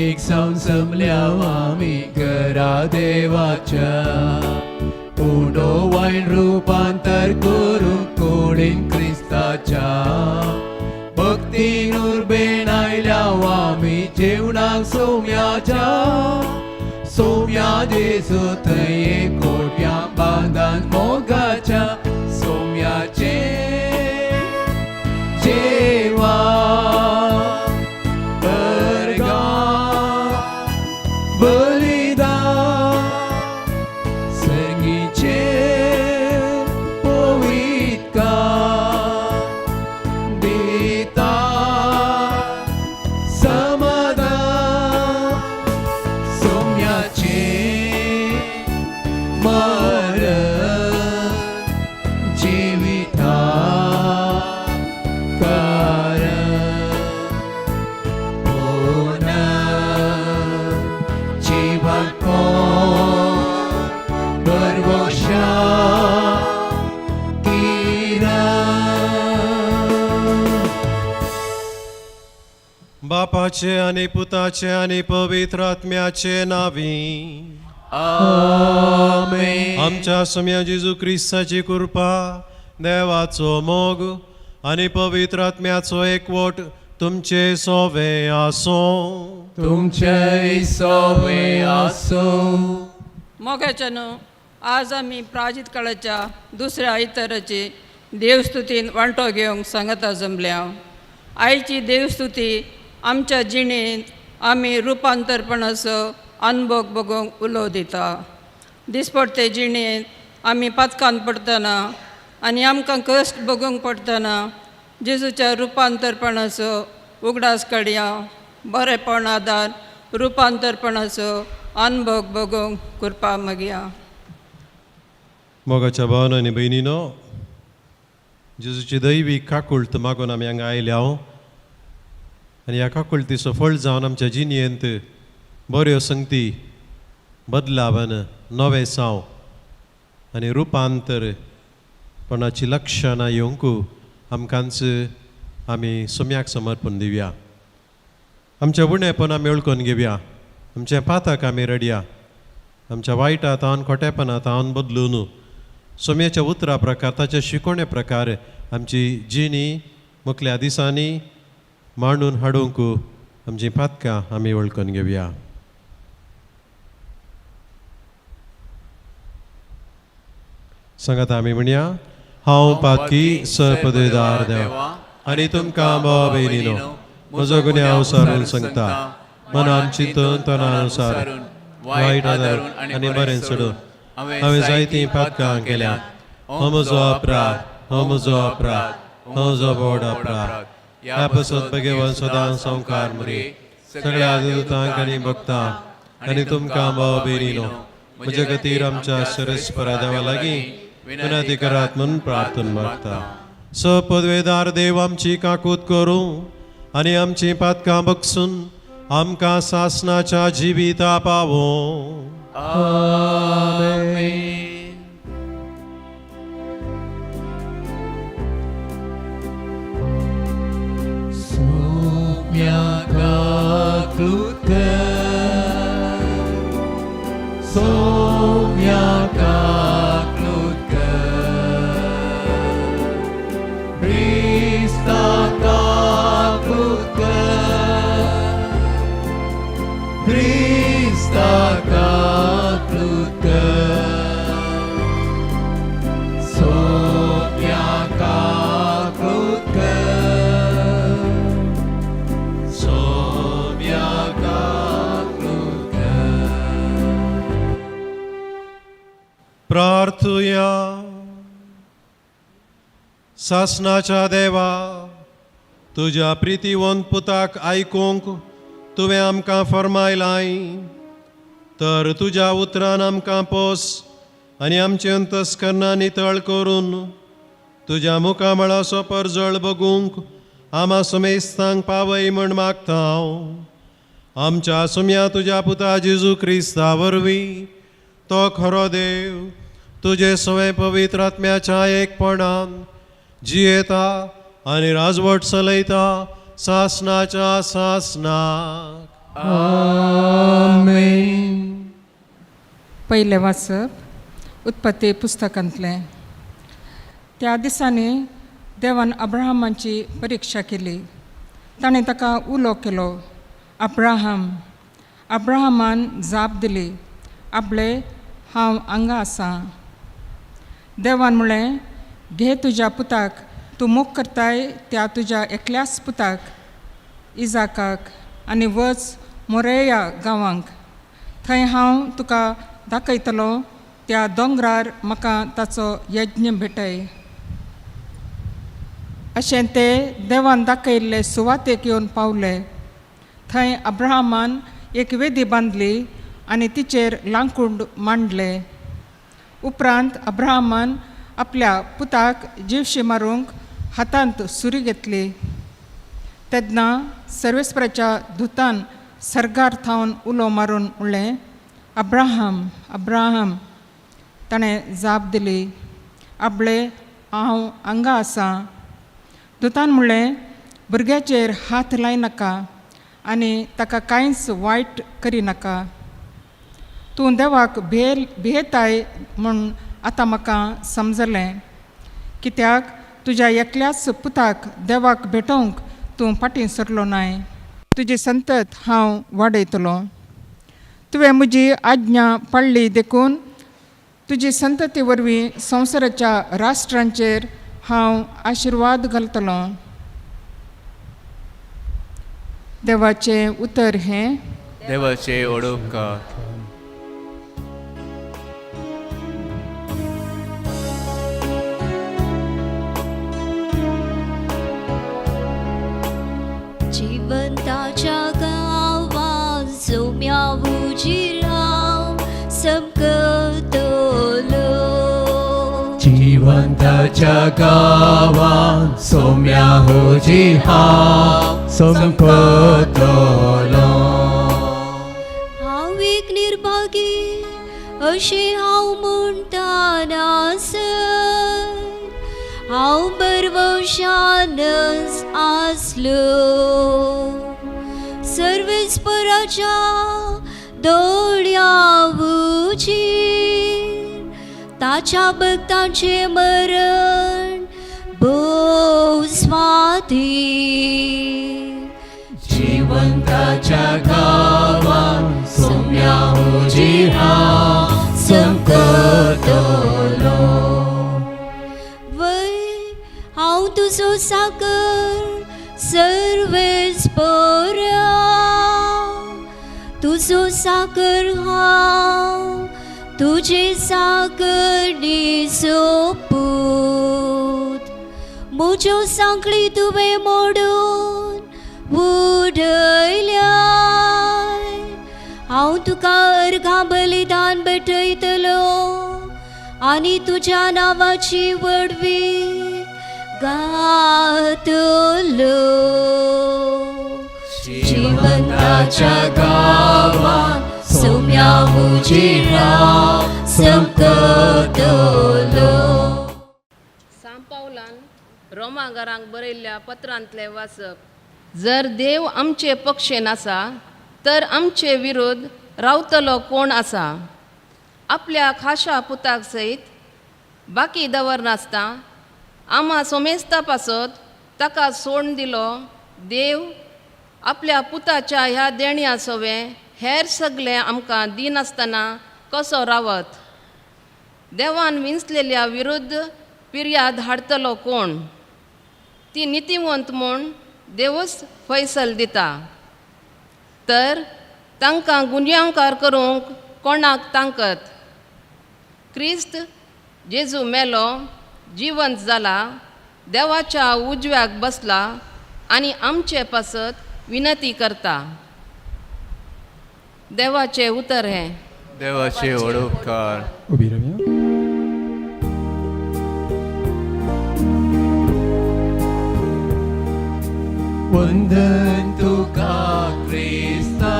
एक संसमल्या आमी घरा देवाच्या उणो वायन रुपांतर करूंक कोडीन क्रिस्ताच्या भक्तीन उर्बेन आयल्या आमी जेवणाक सोम्याच्या सोम्या जेजू थंय एक कोट्या बांदान मोगाच्या सोम्याचे जेवा बरगा बलिदान सर्गीचे पवित्र दिता समाधान सोम्याचे मरण जिविता कारण जीवको बरवशा किरण बापाचे आनी पुताचे आनी पवित्र आत्म्याचे नावी आमेन. आमच्या सम्या जेजू क्रिस्ताची कृपा देवाचो मोग आनी पवित्र आत्म्याचो एकवट तुमचे सोवे आसो. तुमचे सोवे आसो. मोगाच्यानो, आज आमी प्राजीत काळाच्या दुसऱ्या आयताराची देवस्तुतीन वांटो घेवंक सांगता जमल्या. आयची देवस्तुती आमच्या जिणेंत आमी रुपांतरपणाचो अनुभव बगोवंक उलो दिता. दिसपडते जिणेंत आमी पातकान पडटना आनी आमकां कश्ट भोगूंक पडटना जेजूच्या रुपांतरपणाचो उगडास काडया. बरेपण आदार रुपांतरपणाचो अनुभव भोगूंक कृपा मागया. मोगाच्या भावन आनी भयणीनो, जेजूची दैवी काकुळट मागून आमी हांगा आयल्या आनी ह्या काकुळटीचो फळ जावन आमच्या जिणेंत बऱ्यो संगती बदलावन नवें साव आनी रुपांतर पणाची लक्षणां येवंक आमकांच आमी सोम्याक समर्पण दिवया. आमच्या उणेपण आमी वळखून घेवया, आमचें पातक आमी रडया, आमच्या वायटा तावन खोटेपणा तावन बदलून सोम्याच्या उतरा प्रकार ताच्या शिकोवणे प्रकार आमची जिणी मुखल्या दिसांनी मांडून हाडूंक आमची पातकां आमी वळखून घेवया. सांगात आमी म्हणया, हांव पातकी सरपदेदार देवा आनी तुमकां भाव भयणीनो म्हजो गुन्यांव सारून सांगता. मनान चिंतून तनानुसार वायट आदारून आनी बरें सोडून हांवें जायतीं पातकां केल्या. हो म्हजो अपराध, हो म्हजो अपराध, हो म्हजो व्हड अपराध. ह्या पासत भगवान सदां संवकार मुरी सगळ्या दुतांक आनी भक्तांक आनी तुमकां भाव भयणीनो म्हज्या खातीर आमच्या सरस्परा देवा लागीं विनंती करात म्हूण प्रार्थना मागता. स पदवेदार देव आमची काकूत करूं आनी आमची पातकां बगसून आमकां सासनाच्या जिविता पावों. आमेन. सोम्या काकूत सोम्या काकूत क्रिस्ता काकूत क्रिस्ता काकूत सोम्या काकूत सोम्या काकूत. प्रार्थुया. सासनाच्या देवा, तुज्या प्रितीवंत पुताक आयकूंक तुवें आमकां फर्मायलाय, तर तुज्या उतरान आमकां पोस आनी आमचें अंतस्करणां नितळ करून तुज्या मुखामळाचो परजळ बगूंक आमा समेस्तांक पावय म्हण मागता हांव. आमच्या सुम्या तुज्या पुता जेजू क्रिस्ता वरवीं, तो खरो देव तुजे सवें पवित्र आत्म्याच्या एकपणान जियेता आनी राजवट चलयता सासनाच्या सासनाक. आमेन. पयलें वाचप उत्पत्ती पुस्तकांतलें. त्या दिसांनी देवान अब्राहमाची परिक्षा केली. ताणें ताका उलो केलो, अब्राहम. अब्राहमान जाप दिली, आपले हांव हांगा आसां. देवान म्हणलें, घे तुज्या पुताक, तूं मोग करताय त्या तुज्या एकल्याच पुताक इजाकाक, आनी वच मोरेया गांवांक. थंय हांव तुका दाखयतलो त्या दोंगरार म्हाका ताचो यज्ञ भेटय. अशें ते देवान दाखयल्ले सुवातेक येवन पावले. थंय अब्राहमान एक वेदी बांदली आनी तिचेर लांकूड मांडले. उपरांत अब्राहमान आपल्या पुताक जिवशी मारूंक हातांत सुरी घेतली. तेन्ना सर्वेस्पराच्या दुतान सर्गार थावन उलो मारून म्हणलें, अब्राहम, अब्राहम. ताणें जाप दिली, आपले हांव हांगा आसां. दुतान म्हणलें, भुरग्याचेर हात लायनाका आनी ताका कांयच वायट करिनाका. तूं देवाक भियेताय म्हूण आतां म्हाका समजलें, कित्याक तुज्या एकल्याच पुताक देवाक भेटोवंक तूं फाटीं सरलो नाय. तुजी संतत हांव वाडयतलो. तुवें म्हजी आज्ञा पाळ्ळी देखून तुजी संतती वरवीं संवसाराच्या राष्ट्रांचेर हांव आशिर्वाद घालतलो. देवाचें उतर हें. देवाचे ओडोपकार. जिवंताच्या गांवात सोम्या उजिराव समकतलो. जिवंताच्या गांवात सोम्या हुजिराव समकतलो. हांव एक निर्भागी अशें हांव म्हणटाना सर, हांव बरवशानच आसलो. सर्वेस्पराच्या दोळ्या उजीर ताच्या भक्तांचें मरण भोव स्वाती. जिवंताच्या गांवात सोम्या उजिराव समकतलो. वय हांव तुजो साकर सर्वेस्परा, तुजो साकर हांव तुजे साकरणीचो पूत. म्हज्यो सांखळी तुवें मोडून उडयल्याय. हांव तुका अर्घां बलिदान भेटयतलो आनी तुज्या नांवाची व्हडवी गातलो. जिवंताच्या गांवात सोम्या उजिराव समकतलो. सांपावलान रोमागारांक बरयल्ल्या पत्रांतलें वाचप. जर देव आमचे पक्षेन आसा तर आमचे विरुद्ध रावतलो कोण आसा? आपल्या खाशा पुताक सयत बाकी दवरनासता आमा सोमेस्ता पासत ताका सोडून दिलो देव आपल्या पुताच्या ह्या देण्या सवें हेर सगळें आमकां दिनासतना कसो रावत? देवान विंचलेल्या विरुद्ध पिर्याद हाडतलो कोण? ती नितीवंत म्हूण देवूच फैसल दिता. तर तांकां गुन्यांवकार करूंक कोणाक तांकत? क्रिस्त जेजू मेलो, जिवंत जाला, देवाच्या उजव्याक बसला आनी आमचे पासत विनंती करता. देवाचें उतर हें. देवाचे ओडोपकार. उबी रावया. वंदन तुका क्रिस्ता,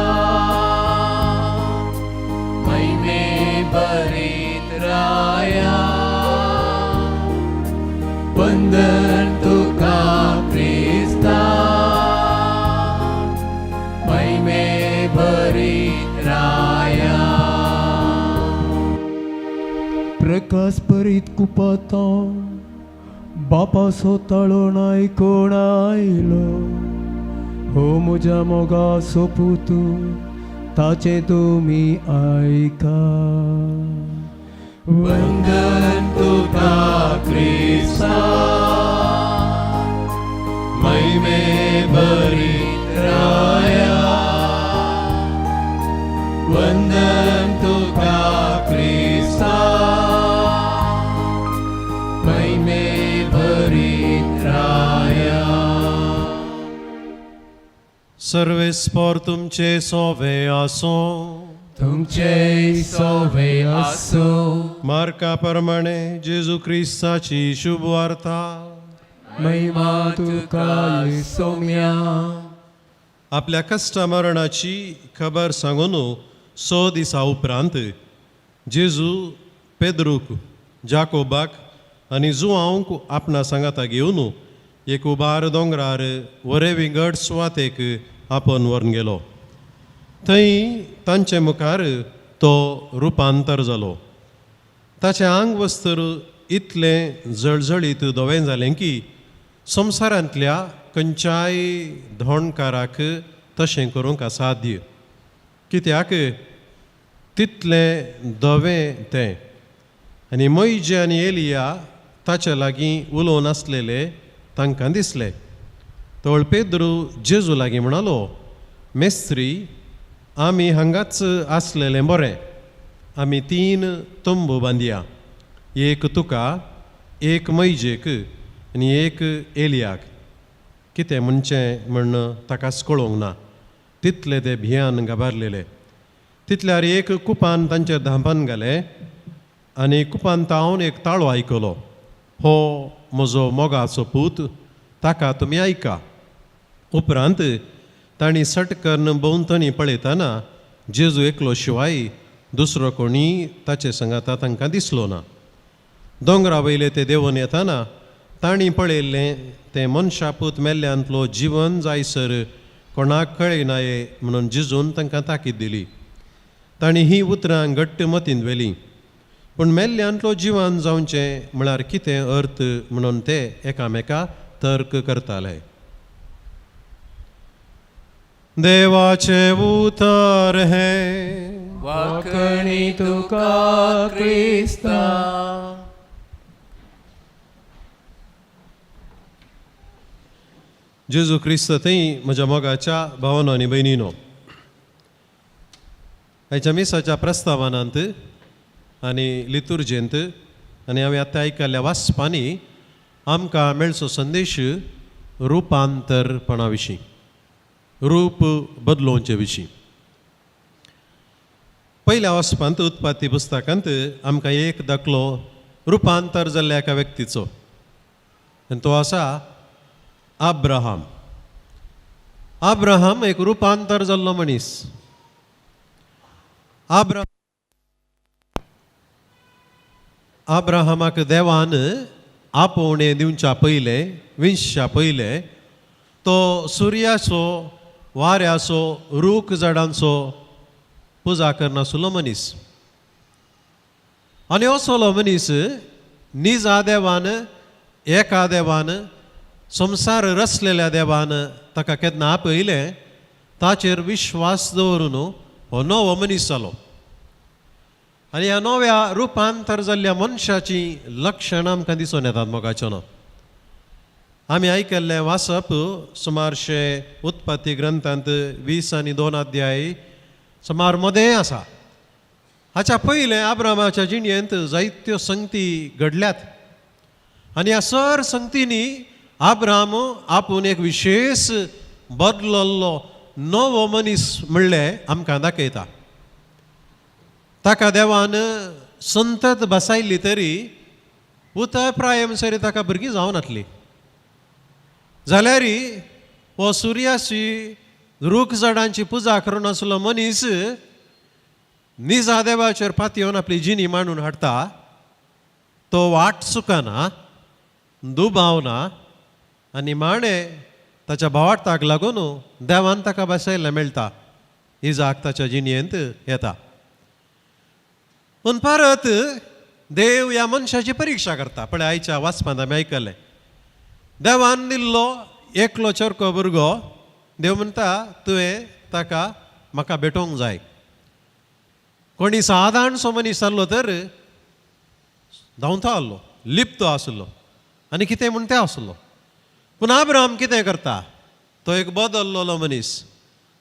महिमे भरीत राया. वंदन तुका क्रिस्ता, महिमे प्रकाश परीत कुपातो बापासो ताळो आयकोण आयलो हो म्हज्या मोगा सोपूत ताचें तुमी आयका. वंदन तुका क्रिस्ता महिमे भरीत राया वंदन तुका क्रिस्ता महिमे भरीत राया. सर्वेस्पर तुमचे सोवे आसो. तुमचे सोवे आसूं. मार्का प्रमाणे जेजू क्रिस्ताची शुभ वार्ता. महिमा तुका सोम्या. आपल्या कश्टा मरणाची खबर सांगून 6 दिसा उपरांत जेजू पेद्रूक, जाकोबाक आनी जुआंवक आपणा सांगाता घेवन एक उबार दोंगरार वरे विंगड सुवातेक आपोवन व्हरून गेलो. थंय तांचे मुखार तो रुपांतर जालो. ताचें आंग वस्त्र इतलें जळजळीत धवें जालें की संवसारांतल्या खंयच्याय धोणकाराक तशें करूंक असाध्य, कित्याक तितलें धवें तें. आनी मोयजे आनी एलिया ताचे लागीं उलोवन आसलेले तांकां दिसले. तोळ पेद्रू जेजू लागीं म्हणालो, मेस्त्री, आमी हांगाच आसलेलें बरें. आमी 3 तंबू बांदया, एक तुका, एक मैजेक आनी एक एलियाक. कितें म्हणचें म्हण ताकाच कळोवंक ना, तितले ते भियान घाबारलेले. तितल्यार एक कुपान तांचेर धांपन घालें आनी कुपान तावन एक ताळो आयकलो, हो म्हजो मोगाचो पूत, ताका तुमी आयका. उपरांत तांणी सट करून भोंवतणी पळयतना जेजू एकलो शिवाय दुसरो कोणी ताचे सांगाता तांकां दिसलो ना. दोंगरा वयले ते देंवून येतना तांणी पळयल्लें तें मनशापूत मेल्ल्यांतलो जिवन जायसर कोणाक कळयनाये म्हणून जेजून तांकां ताकीद दिली. तांणी हीं उतरां घट्ट मतींत व्हेलीं, पूण मेल्ल्यांतलो जिवन जावचें म्हळ्यार कितें अर्थ म्हणून ते एकामेका तर्क करताले. देवाचें उतर हें. वाकणी तुका क्रिस्ता. जेजू क्रिस्त थंय म्हज्या मोगाच्या भावानो आनी भयणीनो, आयच्या मिसाच्या प्रस्तावनांत आनी लितुर्जेंत आनी हांवें आतां आयकल्ल्या वाचपांनी आमकां मेळचो संदेश रुपांतरपणा विशीं, रूप बदलोवचे विशीं. पयल्या वाचपांत उत्पत्ती पुस्तकांत आमकां एक दाखलो रुपांतर जाल्ल्या एका व्यक्तीचो, आनी तो आसा अब्राहम. अब्राहम एक रुपांतर जाल्लो मनीस. अब्राहमाक देवान आपोवणें दिवच्या पयलें, विंशच्या पयलें, तो सुर्याचो, वाऱ्याचो, रूख झाडांचो पुजा करनासलो मनीस. आनी असलो मनीस निजा देवान, एका देवान, संवसार रचलेल्या देवान ताका केन्ना आपयलें ताचेर विश्वास दवरून हो नवो मनीस जालो. आनी ह्या नव्या रुपांतर जाल्ल्या मनशाचीं लक्षणां आमकां दिसून येतात. मोगाचो न्हू आमी आयकल्लें वाचप सुमारशें उत्पत्ती ग्रंथांत 20 आनी 2 अध्याय सुमार मदें आसा. हाच्या पयलें आब्रामाच्या जिणेंत जायत्यो संगती घडल्यात आनी ह्या सर संगतींनी आब्राम आपूण एक विशेश बदलल्लो नवो मनीस म्हणलें आमकां दाखयता. ताका देवान संतत बसायल्ली तरी उतर प्राय म्हणसर ताका भुरगीं जावनातली जाल्यार हो सुर्याची रूख झाडांची पुजा करून आसलो मनीस निजा देवाचेर पातयेवन आपली जिणी मांडून हाडटा. तो वाट चुकना, दुबावना आनी माणे ताच्या भावार्थाक लागून देवान ताका बसयल्लें मेळटा. इजाक ताच्या जिणेंत येता. पूण परत देव ह्या मनशाची परिक्षा करता. पळय आयच्या वाचपांत आमी आयकलें, देवान दिल्लो एकलो चरको भुरगो, देव म्हणटा तुवें ताका म्हाका भेटोवंक जाय. कोणी सादारणसो मनीस जाल्लो तर धांवतो आहलो, लिपतो आसलो आनी कितें म्हण तें आसलो. पूण आब्राम कितें करता, तो एक बदल्लोलो मनीस,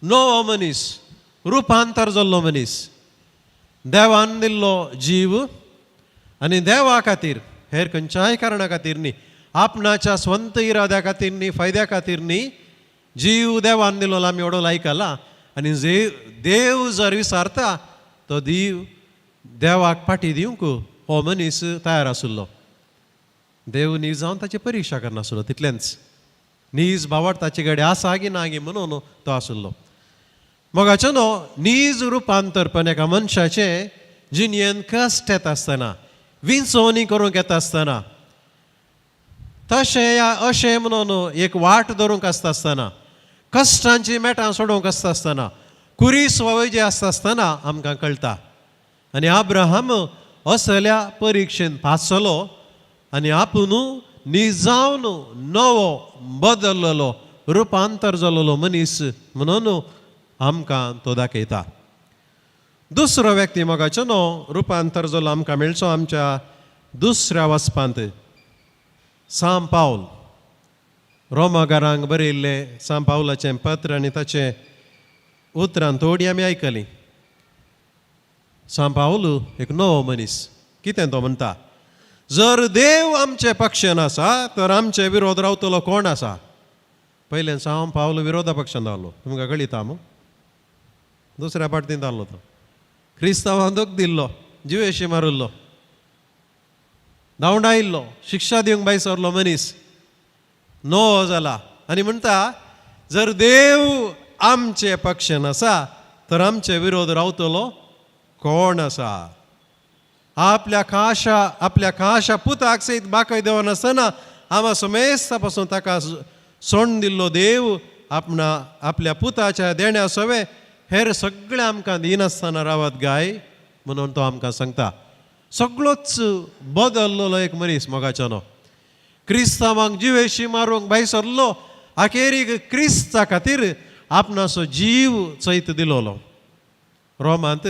नवो मनीस, रुपांतर जाल्लो मनीस, देवान दिल्लो जीव आनी देवा खातीर, हेर खंयच्याय कारणा खातीर न्ही, आपणाच्या स्वंत इराद्या खातीर न्ही, फायद्या खातीर न्ही, जीव देवान दिल्लो आमी एवडो आयकला. आनी देव जर विसारता तो दीव देवाक फाटी दिवंक हो मनीस तयार आशिल्लो. देव नीज जावन ताची परिक्षा करनासलो, तितलेंच नीज भावार्थ ताचे कडेन आसा गी ना गी म्हणून तो आशिल्लो. मोगाचो न्हू नीज रुपांतरपण एका मनशाचें जिणेन कश्ट येता आसतना, विंचवणी करूंक येता आसतना, तशें या अशें म्हणून एक वाट धरूंक आसता आसतना, कश्टांची मेटां सोडोवंक आसता आसतना, कुरीस वावय आसता आसतना आमकां कळटा. आनी आब्राहाम असल्या परिक्षेन पास जालो आनी आपूण निजावन नवो बदललो रुपांतर जाल्लो मनीस म्हणून आमकां तो दाखयता. दुसरो व्यक्ती मोगाचो न्हू रुपांतर जालो आमकां मेळचो आमच्या दुसऱ्या वचपांत, सांत पावल, रोमागारांक बरयल्लें सांत पावलाचें पत्र आनी ताचें उतरां थोडीं आमी आयकलीं. सांत पावल एक नवो मनीस, कितें तो म्हणटा, जर देव आमचे पक्षान आसा तर आमचे विरोध रावतलो कोण आसा. पयलें सांत पावल विरोधा पक्षान रावलो, तुमकां कळिता मू, दुसऱ्या पार्टीन रावलो तो, क्रिस्तांवांक दोख दिल्लो, जिवेशी मारिल्लो, धांवडायिल्लो, शिक्षा दिवंक भायर सरलो मनीस नवो जाला आनी म्हणटा जर देव आमचे पक्षान आसा तर आमचे विरोध रावतलो कोण आसा. आपल्या खाशा पुताक सयत बाकय देव नासतना आमा समेस्ता पासून ताका सोंड दिल्लो देव आपणा आपल्या पुताच्या देण्या सवे हेर सगळें आमकां दिनासतना रावत गाय म्हणून तो आमकां सांगता. सगळोच बदल्लोलो एक मनीस मोगाचो न्हू, क्रिस्तांवांक जिवेशी मारूंक भायर सरलो, अखेरीक क्रिस्ता खातीर आपणाचो जीव चैत दिलोलो. रोमांत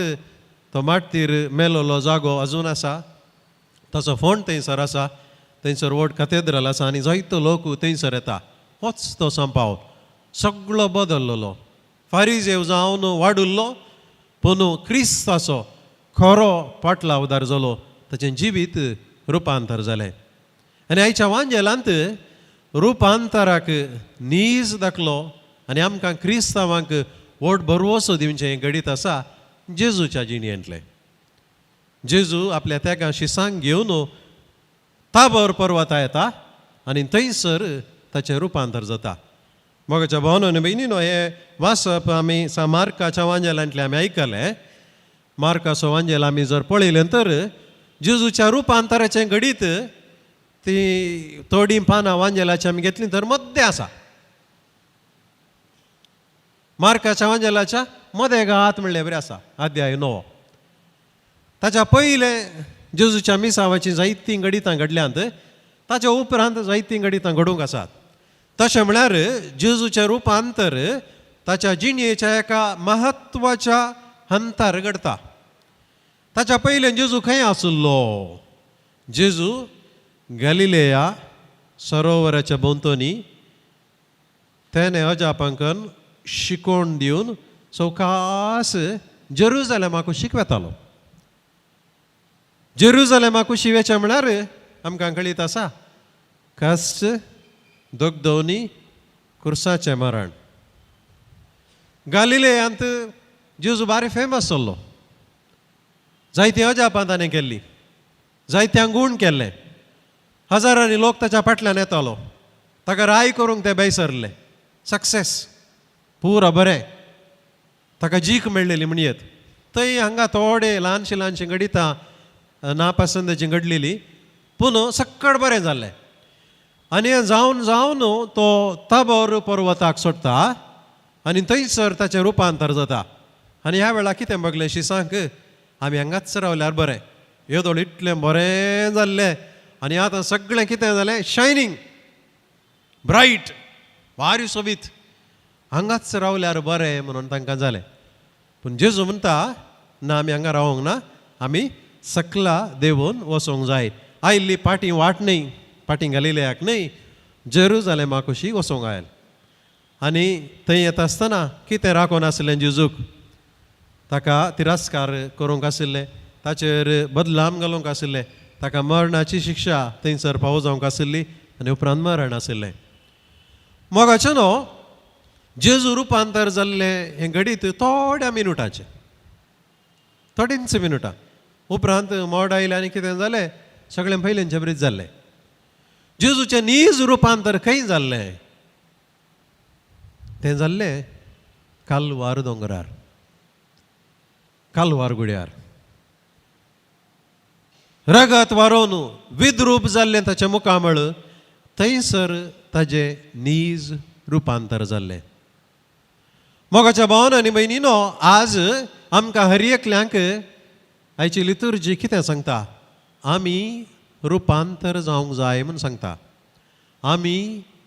तो माटतीर मेलोलो जागो अजून आसा, ताचो फोंड थंयसर आसा, थंयसर व्हड कथेद्रल आसा आनी जायतो लोक थंयसर येता. होच तो सांत पावल, सगळो बदल्लोलो, फारीजेव जावन वाडुल्लो, पूण क्रिस्ताचो खरो पाटलावदार जालो, ताचें जिवीत रुपांतर जालें. आनी आयच्या वांजेलांत रुपांतराक नीज दाखलो आनी आमकां क्रिस्तांवांक व्हड भरवसो दिवचें घडीत आसा जेजूच्या जिणेंतलें. जेजू आपल्या त्यागां शिसांक घेवन ताबर पर्वता येता आनी थंयसर ताचें रुपांतर जाता. मोगाच्या भावनो आनी भयणीनो, हें वाचप आमी सा मार्काच्या वांजेलांतलें आमी आयकलें. मार्काचो वांजेल आमी जर पळयलें तर जेजूच्या रुपांतराचें घडीत ती थोडीं पानां वांजेलाची आमी घेतलीं तर मद्दें आसा. मार्काच्या वांजेलाच्या मदें घात म्हणल्यार बरें आसा, अध्याय 9. ताच्या पयलें जेजूच्या मिसावाचीं जायतीं घडितां घडल्यांत, ताच्या उपरांत जायतीं घडितां घडूंक आसात. तशें म्हळ्यार जेजूचें रुपांतर ताच्या जिणेच्या एका म्हत्वाच्या हंतार घडटा. ताच्या पयलें जेजू खंय आशिल्लो? जेजू गलिलेया सरोवराच्या भोंवतणी तेणें अजापांकन शिकोवन दिवन सवकास जेरुजलेमाक शिकवेतालो. जेरुजलेमाक शिवेचें म्हळ्यार आमकां कळीत आसा, कश्ट, दगदवणी, कुर्साचें मरण. गालिलेयांत जेजू बारी फेमस जाल्लो, जायतीं अजापां ताणें केल्लीं, जायत्यांक गूण केल्लें, हजारांनी लोक ताच्या फाटल्यान येतालो, ताका राय करूंक ते भायर सरले. सक्सेस पुरो बरें, ताका जीक मेळ्ळेली म्हणयेत. थंय हांगा थोडे ल्हानशीं ल्हानशीं घडितां नापसंदाचीं घडलेलीं, पूण सक्कड बरें जाल्लें. आनी जावन जावन तो ताबोर पर्वताक सोडटा आनी थंयसर ताचें रुपांतर जाता. आनी ह्या वेळार कितें बगलें शिसांक, आमी हांगाच रावल्यार बरें. येदोळ इतलें बरें जाल्लें आनी आतां सगळें कितें जालें, शायनींग ब्रायट, भारी सोबीत, हांगाच रावल्यार बरें म्हणून तांकां जालें. पूण जेजू म्हणटा ना, आमी हांगा रावोंक ना, आमी सकला देंवून वचोंक जाय. आयिल्ली पाटी वाट न्हय, पाटी घालिल्याक न्हय, जेरुजालेमा कुशीक वचोंक आयल. आनी थंय येता आसतना कितें राखून आसलें जेजूक, ताका तिरस्कार करूंक आशिल्लें, ताचेर बदलाम घालूंक आशिल्लें, ताका मरणाची शिक्षा थंयसर पावो जावंक आशिल्ली आनी उपरांत मरण आशिल्लें. मोगाचें न्हू जेजू रुपांतर जाल्लें हें घडीत थोड्या मिनुटाचें, थोडींच मिनुटां उपरांत मोड आयलें आनी कितें जालें, सगळें पयलींचे बरीच जाल्लें. जेजूचें नीज रुपांतर खंय जाल्लें, तें जाल्लें कालवार दोंगरार, कालवार गुड्यार. रगत वारोवन विद्रूप जाल्लें ताचें मुखामळ, थंयसर ताजें नीज रुपांतर जाल्लें. मोगाच्या भावन आनी भयणीनो, आज आमकां हर एकल्यांक आयची लितुर्जी कितें सांगता, आमी रुपांतर जावंक जाय म्हूण सांगता, आमी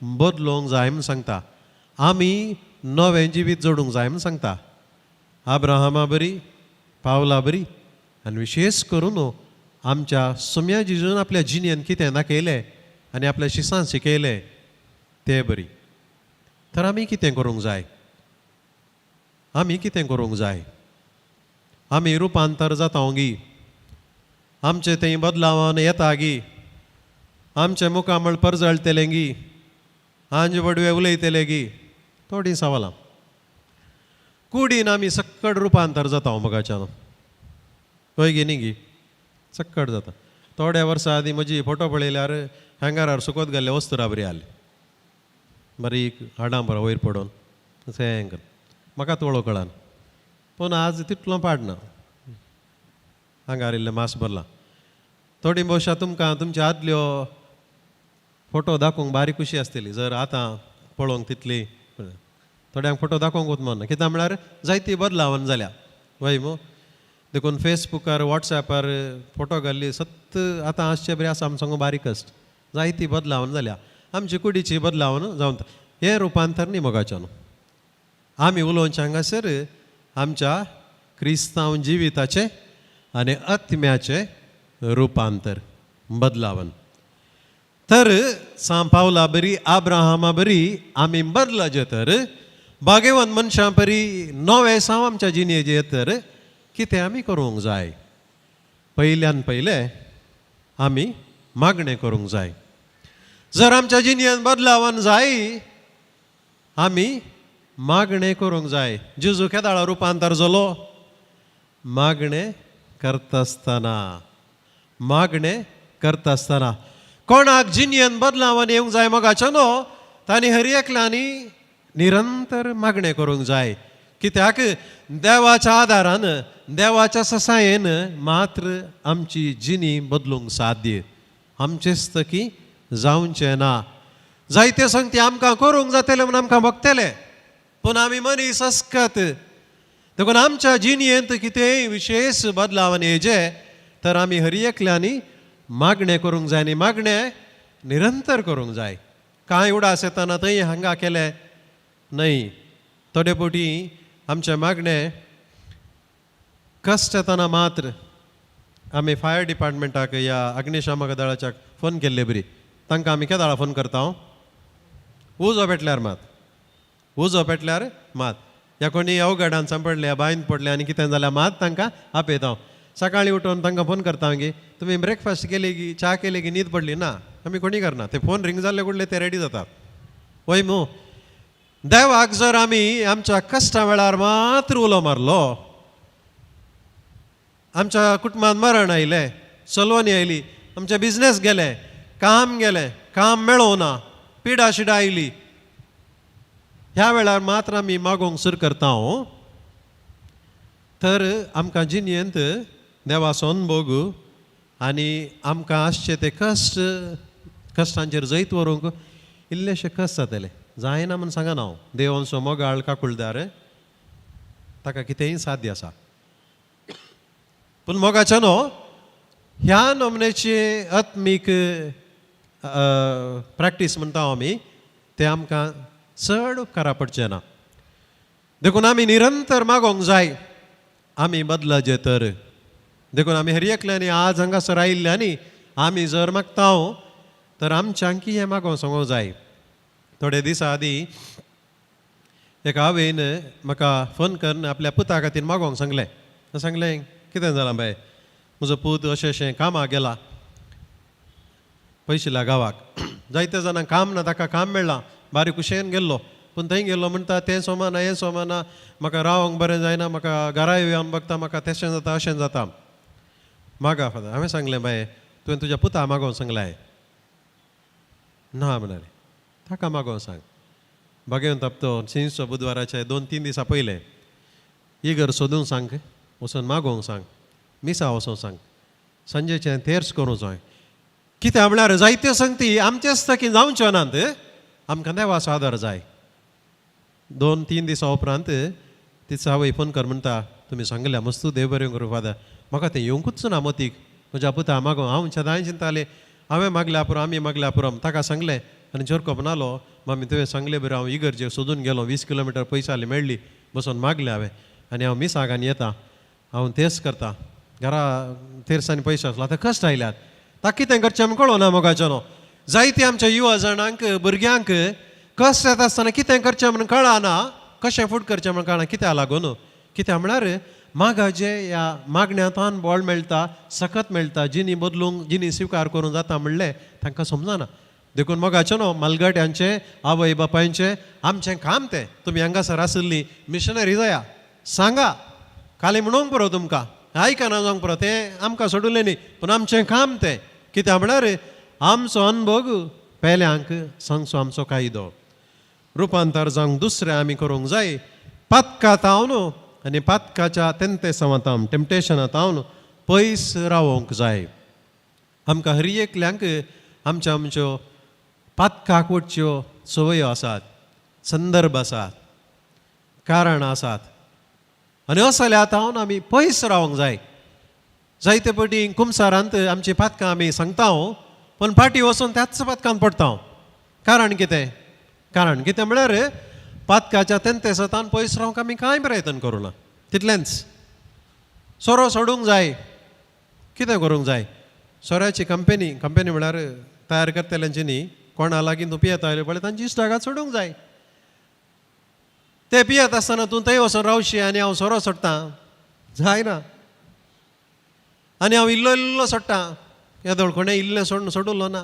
बदलोवंक जाय म्हूण सांगता, आमी नवें जिवीत जोडूंक जाय म्हूण सांगता. आब्राहामा बरी, पावला बरी आनी विशेश करून आमच्या सोम्या जिजून आपल्या जिणेन कितें दाखयलें आनी आपल्या शिसान शिकयलें ते बरी. तर आमी कितें करूंक जाय, आमी कितें करूंक जाय, आमी रुपांतर जाता गी, आमचें थंय बदलावान येता गी, आमचें मुखामळ परजळटलें गी, आंज बडवे उलयतले गी, थोडीं सवालां. कुडीन आमी सक्कड रुपांतर जाता मोगाच्यान, हय गी न्ही गी, सक्कड जाता. थोड्या वर्सां आदीं म्हजी फोटो पळयल्यार हँगरार सुकोत घाल्ले वस्तुरा बरी आसली, बारीक हाडां बरो वयर पडून अशें कर, म्हाका तोळो कळना, पूण आज तितलो पाडना, आंगार इल्लें मास भरलां. थोडी भोवशा तुमकां तुमच्या आदल्यो फोटो दाखोवंक बारीक खुशी आसतली, जर आतां पळोवंक तितली थोड्यांक फोटो दाखोवंकूच मन, कित्याक म्हळ्यार जायती बदलावन जाल्या वय मू. देखून फेसबुकार वॉट्सॅपार फोटो घाल्ली सत्त आतां आसचे बरी आसा आमचो बारीक कश्ट, जायती बदलावन जाल्या, आमची कुडीची बदलावन जावन हें रुपांतर न्ही मोगाच्यान. आमी उलोवचें हांगासर आमच्या क्रिस्तांव जिविताचें आनी आत्म्याचें रुपांतर बदलावन. तर सांव पावला बरी, आब्राहामा बरी आमी बदलाचे तर भाग्यवंत मनशां परी नवें साव आमच्या जिणेचें तर कितें आमी करूंक जाय, पयल्यान पयलें आमी मागणें करूंक जाय. जर आमच्या जिणेंत बदलावन जाय आमी मागणें करूंक जाय. जेजू केदाळा रुपांतर जालो, मागणें करता आसतना, मागणें करता आसतना. कोणाक जिणेंत बदलावन येवंक जाय मोगाचो न्हू, तांणी हर एकल्यांनी निरंतर मागणें करूंक जाय. कित्याक देवाच्या आदारान, देवाच्या ससायेन मात्र आमची जिणी बदलूंक साध्य, आमचेच तकी जावचें ना. जायते संगती आमकां करूंक जातलें म्हूण आमकां भोगतले, पूण आमी मनीस अस्कत. देखून आमच्या जिणेंत कितेंय विशेश बदलावन येजे तर आमी हर एकल्यांनी मागणें करूंक जाय आनी मागणें निरंतर करूंक जाय. कांय उडास येतना थंय हांगा केलें न्हय, थोडे फावटी आमचें मागणें कश्ट येतना मात्र आमी फायर डिपार्टमेंटाक या अग्निशामक दळाच्या फोन केल्ले बरी, तांकां आमी केदाळा फोन करता, उजो पेटल्यार मात, उजो पेटल्यार मात, या कोणी अवघडान सांपडले, बांयन पडले आनी कितें जाल्यार मात तांकां आपयता. सकाळीं उठून तांकां फोन करता गी, तुमी ब्रेकफास्ट केली गी, च्या केली गी, न्हीद पडली ना, आमी कोणी करना, ते फोन रिंग जाल्ले कुडले ते रेडी जातात. वय मू, देवाक जर आमी आमच्या कश्टा वेळार मात्र उलो मारलो, आमच्या कुटुंबांत मरण आयलें, सलवणी आयली, आमचे बिजनेस गेले, काम गेलें, काम मेळोवं ना, पिडा शिडा आयली, ह्या वेळार मात्र आमी मागोवंक सुरू करता तर आमकां जिणेंत देवाचो अनभोग आनी आमकां आसचे ते कश्ट, कश्टांचेर जैत व्हरूंक इल्लेशे कश्ट जातले. जायना म्हूण सांगना हांव, देव आमचो मोगाळ काकुळदार, ताका कितेंय साध्य आसा. पूण मोगाच्या न्हू ह्या नमनेची आत्मीक प्रॅक्टीस म्हणटा आमी तें आमकां चड उपकारा पडचें ना. देखून आमी निरंतर मागोंक जाय आमी बदलाचे तर. देखून आमी हर एकल्यांनी आज हांगासर आयिल्ल्यांनी आमी जर मागता तर आमच्यांकी हें मागोवंक सांगूंक जाय. थोडे दिसा आदीं एका आवयन म्हाका फोन करून आपल्या पुता खातीर मागोवंक सांगलें. सांगलें कितें जालां बाय, म्हजो पूत अशें अशें कामाक गेला पयशिल्ल्या गांवाक, जायते जाणांक काम ना, ताका काम मेळ्ळां, बारीक खुशयेन गेल्लो, पूण थंय गेल्लो म्हणटा तें सोमाना हें सोमाना, म्हाका रावंक बरें जायना, म्हाका घरा येवन बघता म्हाका तेशें जाता अशें जाता. मागा फादर. हांवें सांगलें बाये तुवें तुज्या पुता मागोवंक सांगलें? ना म्हणालें. ताका मागोवंक सांग. बागेवन तापतो शिंसो बुधवाराचे 2-3 दिसां पयलें इगर सोदूंक सांग, वचून मागोवंक सांग, मिसा वचोंक सांग, सांजेचें तेर्स करूंक जाय. कित्याक म्हळ्यार जायत्यो संगती आमचेच तकी जावच्यो नात, आमकां देवाचो आदार जाय. 2-3 दिसां उपरांत तिचो आवय फोन कर म्हणटा तुमी सांगल्या मस्तू देव बरें करूं फादर, म्हाका तें येवंकूच ना मतीक, म्हज्या पुता मागो. हांव सदांय चिंतालें हांवें मागल्या पुरो आमी मागल्या पुरो. ताका सांगलें आनी जोरको म्हणालो मामी तुवें सांगलें बरें, हांव इगर्जेक सोदून गेलो, 20 किलोमिटर पयस आसली मेळ्ळी, बसून मागलें हांवें आनी हांव मिसाक आनी येता, हांव तेर्स करता, घरा तेर्सांनी पयशे आसलो, आतां कश्ट आयल्यात, ताका कितें करचें आमी कळना मोगाचें न्हू. जायते आमच्या युवा जाणांक भुरग्यांक कश्ट येता आसतना कितें करचें म्हणून कळना, कशें फूट करचें म्हणून कळना. कित्याक लागून? कित्याक म्हळ्यार मागाचे ह्या मागण्यांतल्यान बळ मेळटा, सकत मेळटा, जिनी बदलूंक जिनी स्विकार करूंक जाता म्हणलें तांकां समजना. देखून मोगाचें न्हू मालगट्यांचें आवय बापायचें आमचें काम तें. तुमी हांगासर आशिल्ली मिशनरी जाया सांगा, खाली म्हणूंक पुरो तुमकां आयकना जावंक पुरो, तें आमकां सोडुलें न्ही, पूण आमचें काम तें. कित्याक म्हळ्यार आमचो अनभोग पेल्यांक सांगचो आमचो कायदो रुपांतर जावंक दुसरें आमी करूंक जाय. पातका तावन आनी पातकाच्या तेंतेसांवांत टेम्पटेशना तावन पयस रावोंक जाय. आमकां हर एकल्यांक आमच्यो आमच्यो पातकाक वटच्यो संवयो आसात, संदर्भ आसात, कारणां आसात आनी असल्या तावन आमी पयस रावंक जाय. जायते पटी कुमसारांत आमची पातकां आमी सांगता पूण फाटीं वचून त्याच पातकान पडटा. कारण कितें? कारण कितें म्हळ्यार पातकाच्या तेंतेसांतान पयस रावंक आमी कांय प्रयत्न करूं ना, तितलेंच. सोरो सोडूंक जाय, कितें करूंक जाय? सोऱ्याची कंपनी, कंपनी म्हळ्यार तयार करतल्यांची न्ही, कोणा लागीं तूं पियेता आयले पळय तांची इश्टागात सोडूंक जाय. ते पियेत आसतना तूं थंय वचून रावशी आनी हांव सोरो सोडटां जायना, आनी हांव इल्लो इल्लो सोडटां, येदोळ कोणें इल्लें सोडून सोडुलो ना.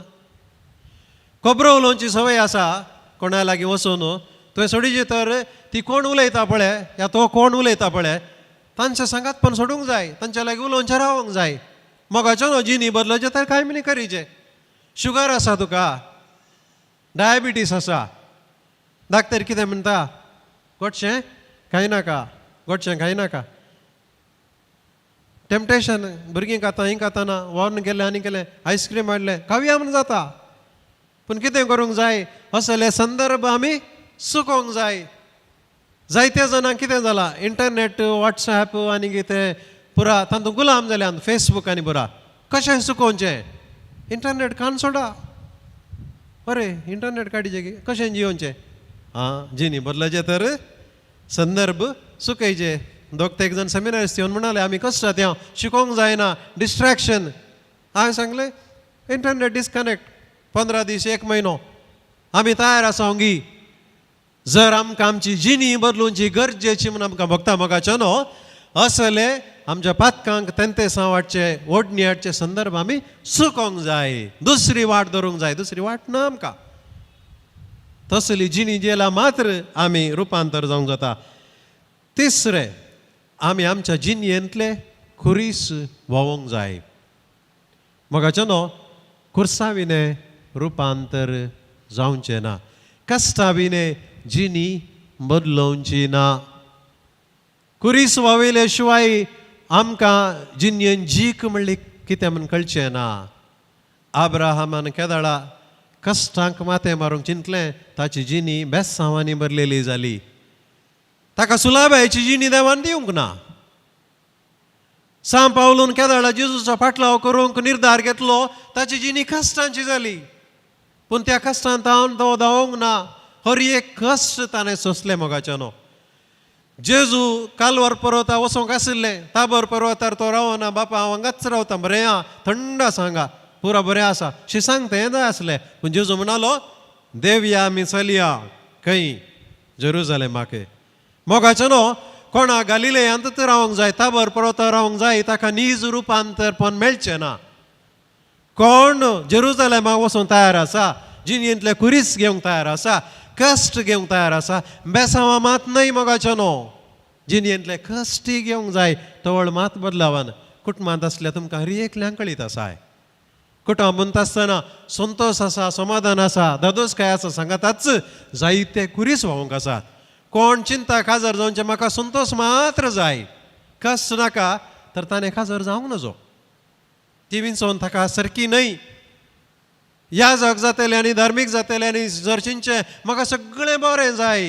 खबरो उलोवची संवय आसा कोणा लागीं वचून तुवें सोडिची तर ती कोण उलयता पळय या तो कोण उलयता पळय तांच्या सांगात पण सोडूंक जाय, तांच्या लागीं उलोवचें रावंक जाय. मोगाचो न्हू जिनी बदलचें तर कांय न्ही करीचें. शुगर आसा तुका, डायबिटीस आसा, डाक्टर कितें म्हणटा? गोडशें खायनाका, गोडशें खायनाका. टेम्पटेशन भुरगीं खाता ही खाताना व्हरून गेलें आनी केलें आयस्क्रीम हाडलें खावया म्हूण जाता, पूण कितें करूंक जाय? असले संदर्भ आमी चुकोवंक जाय. जायते जाणांक कितें जालां इंटरनेट वॉट्सएप आनी कितें पुरा तातूंत गुलाम जाल्यान, फेसबूक आनी पुरा कशें चुकोवचें? इंटरनेट कान सोडा, अरे इंटरनेट काडचें कशें जियोवचें? आं जिनी बदलाचें तर संदर्भ चुकयचे. दोग तेग जाण सेमिनारिस्ट येवन म्हणाले आमी कशें जाता शिकोवंक जायना, डिस्ट्रेक्शन. हांवें सांगलें इंटरनेट डिस्कनेक्ट 15 दीस 1 म्हयनो आमी तयार आसा गी. जर आमकां आमची जिनी बदलूंची गरजेची म्हूण आमकां भोगता मोगाचो न्हू, असले आमच्या पातकांक तेंतेसांव हाडचे ओडणी हाडचे संदर्भ आमी चुकोवंक जाय, दुसरी वाट धरूंक जाय, दुसरी वाट ना आमकां. तसली जिणी जेला मात्र आमी रुपांतर जावंक जाता. तिसरें, आमी आमच्या जिणयेंतले खुरीस व्हांवोंक जाय. मोगाचो न्हू, खुर्सा विणें रुपांतर जावचें ना, कश्टा विणें जिणी बदलोवची ना. खुरीस व्हांवयले शिवाय आमकां जिणयेन जीक म्हणली कितें म्हूण कळचें ना. आब्राहामान केदळा कश्टांक माथें मारूंक चिंतलें, ताची जिणी बेसांवांनी भरलेली जाली. ताका सुलाबायची जिणी देवान दिवंक ना. सांव पावलून केदळा जेजूचो फाटलाव करूंक निर्धार घेतलो, ताची जिणी कश्टांची जाली, पूण त्या कश्टांत हांव तो धांवंक ना. हर एक कश्ट ताणें सोंसलें मोगाच्यानो. जेजू कालवार पर्वता वचोंक आशिल्लें, ताबर पर्वतार तो रावना, बापा हांव हांगाच रावता, बरें आहा, थंड आसा हांगा, पुरा बरें आसा शी सांगता हें जाय आसलें. पूण जेजू म्हणालो देवया आमी चलया खंय जेरुजलेमाक. मोगाचो न्हू, कोणा गालिलेयांत तर रावंक जाय, ताबर पर्वतार रावंक जाय, ताका नीज रुपांतरपण मेळचें ना. कोण जेरुजलेमाक वचूंक तयार आसा, जिणेंतले कुरीस घेवंक तयार आसा, कश्ट घेवंक तयार आसा, बेसांवां मात न्हय मोगाचो न्हू, जिणेंतले कश्टी घेवंक जाय, तवळ मात बदलावान. कुटुंबांत आसल्यार तुमकां हर एकल्यांक कळीत आसाय, कुटुंब म्हणटा आसतना संतोश आसा, समाधान आसा, दादोसकाय आसा, सांगाताच जायते कुरीस व्हांवूंक आसात. कोण चिंता काजार जावचें म्हाका संतोश मात्र जाय, कश्ट नाका, तर ताणें काजार जावंक नजो. ती विंचोवन ताका सारकी न्हय. ह्या जग जातलें आनी धार्मीक जातलें आनी जर चिंतचें म्हाका सगळें बरें जाय,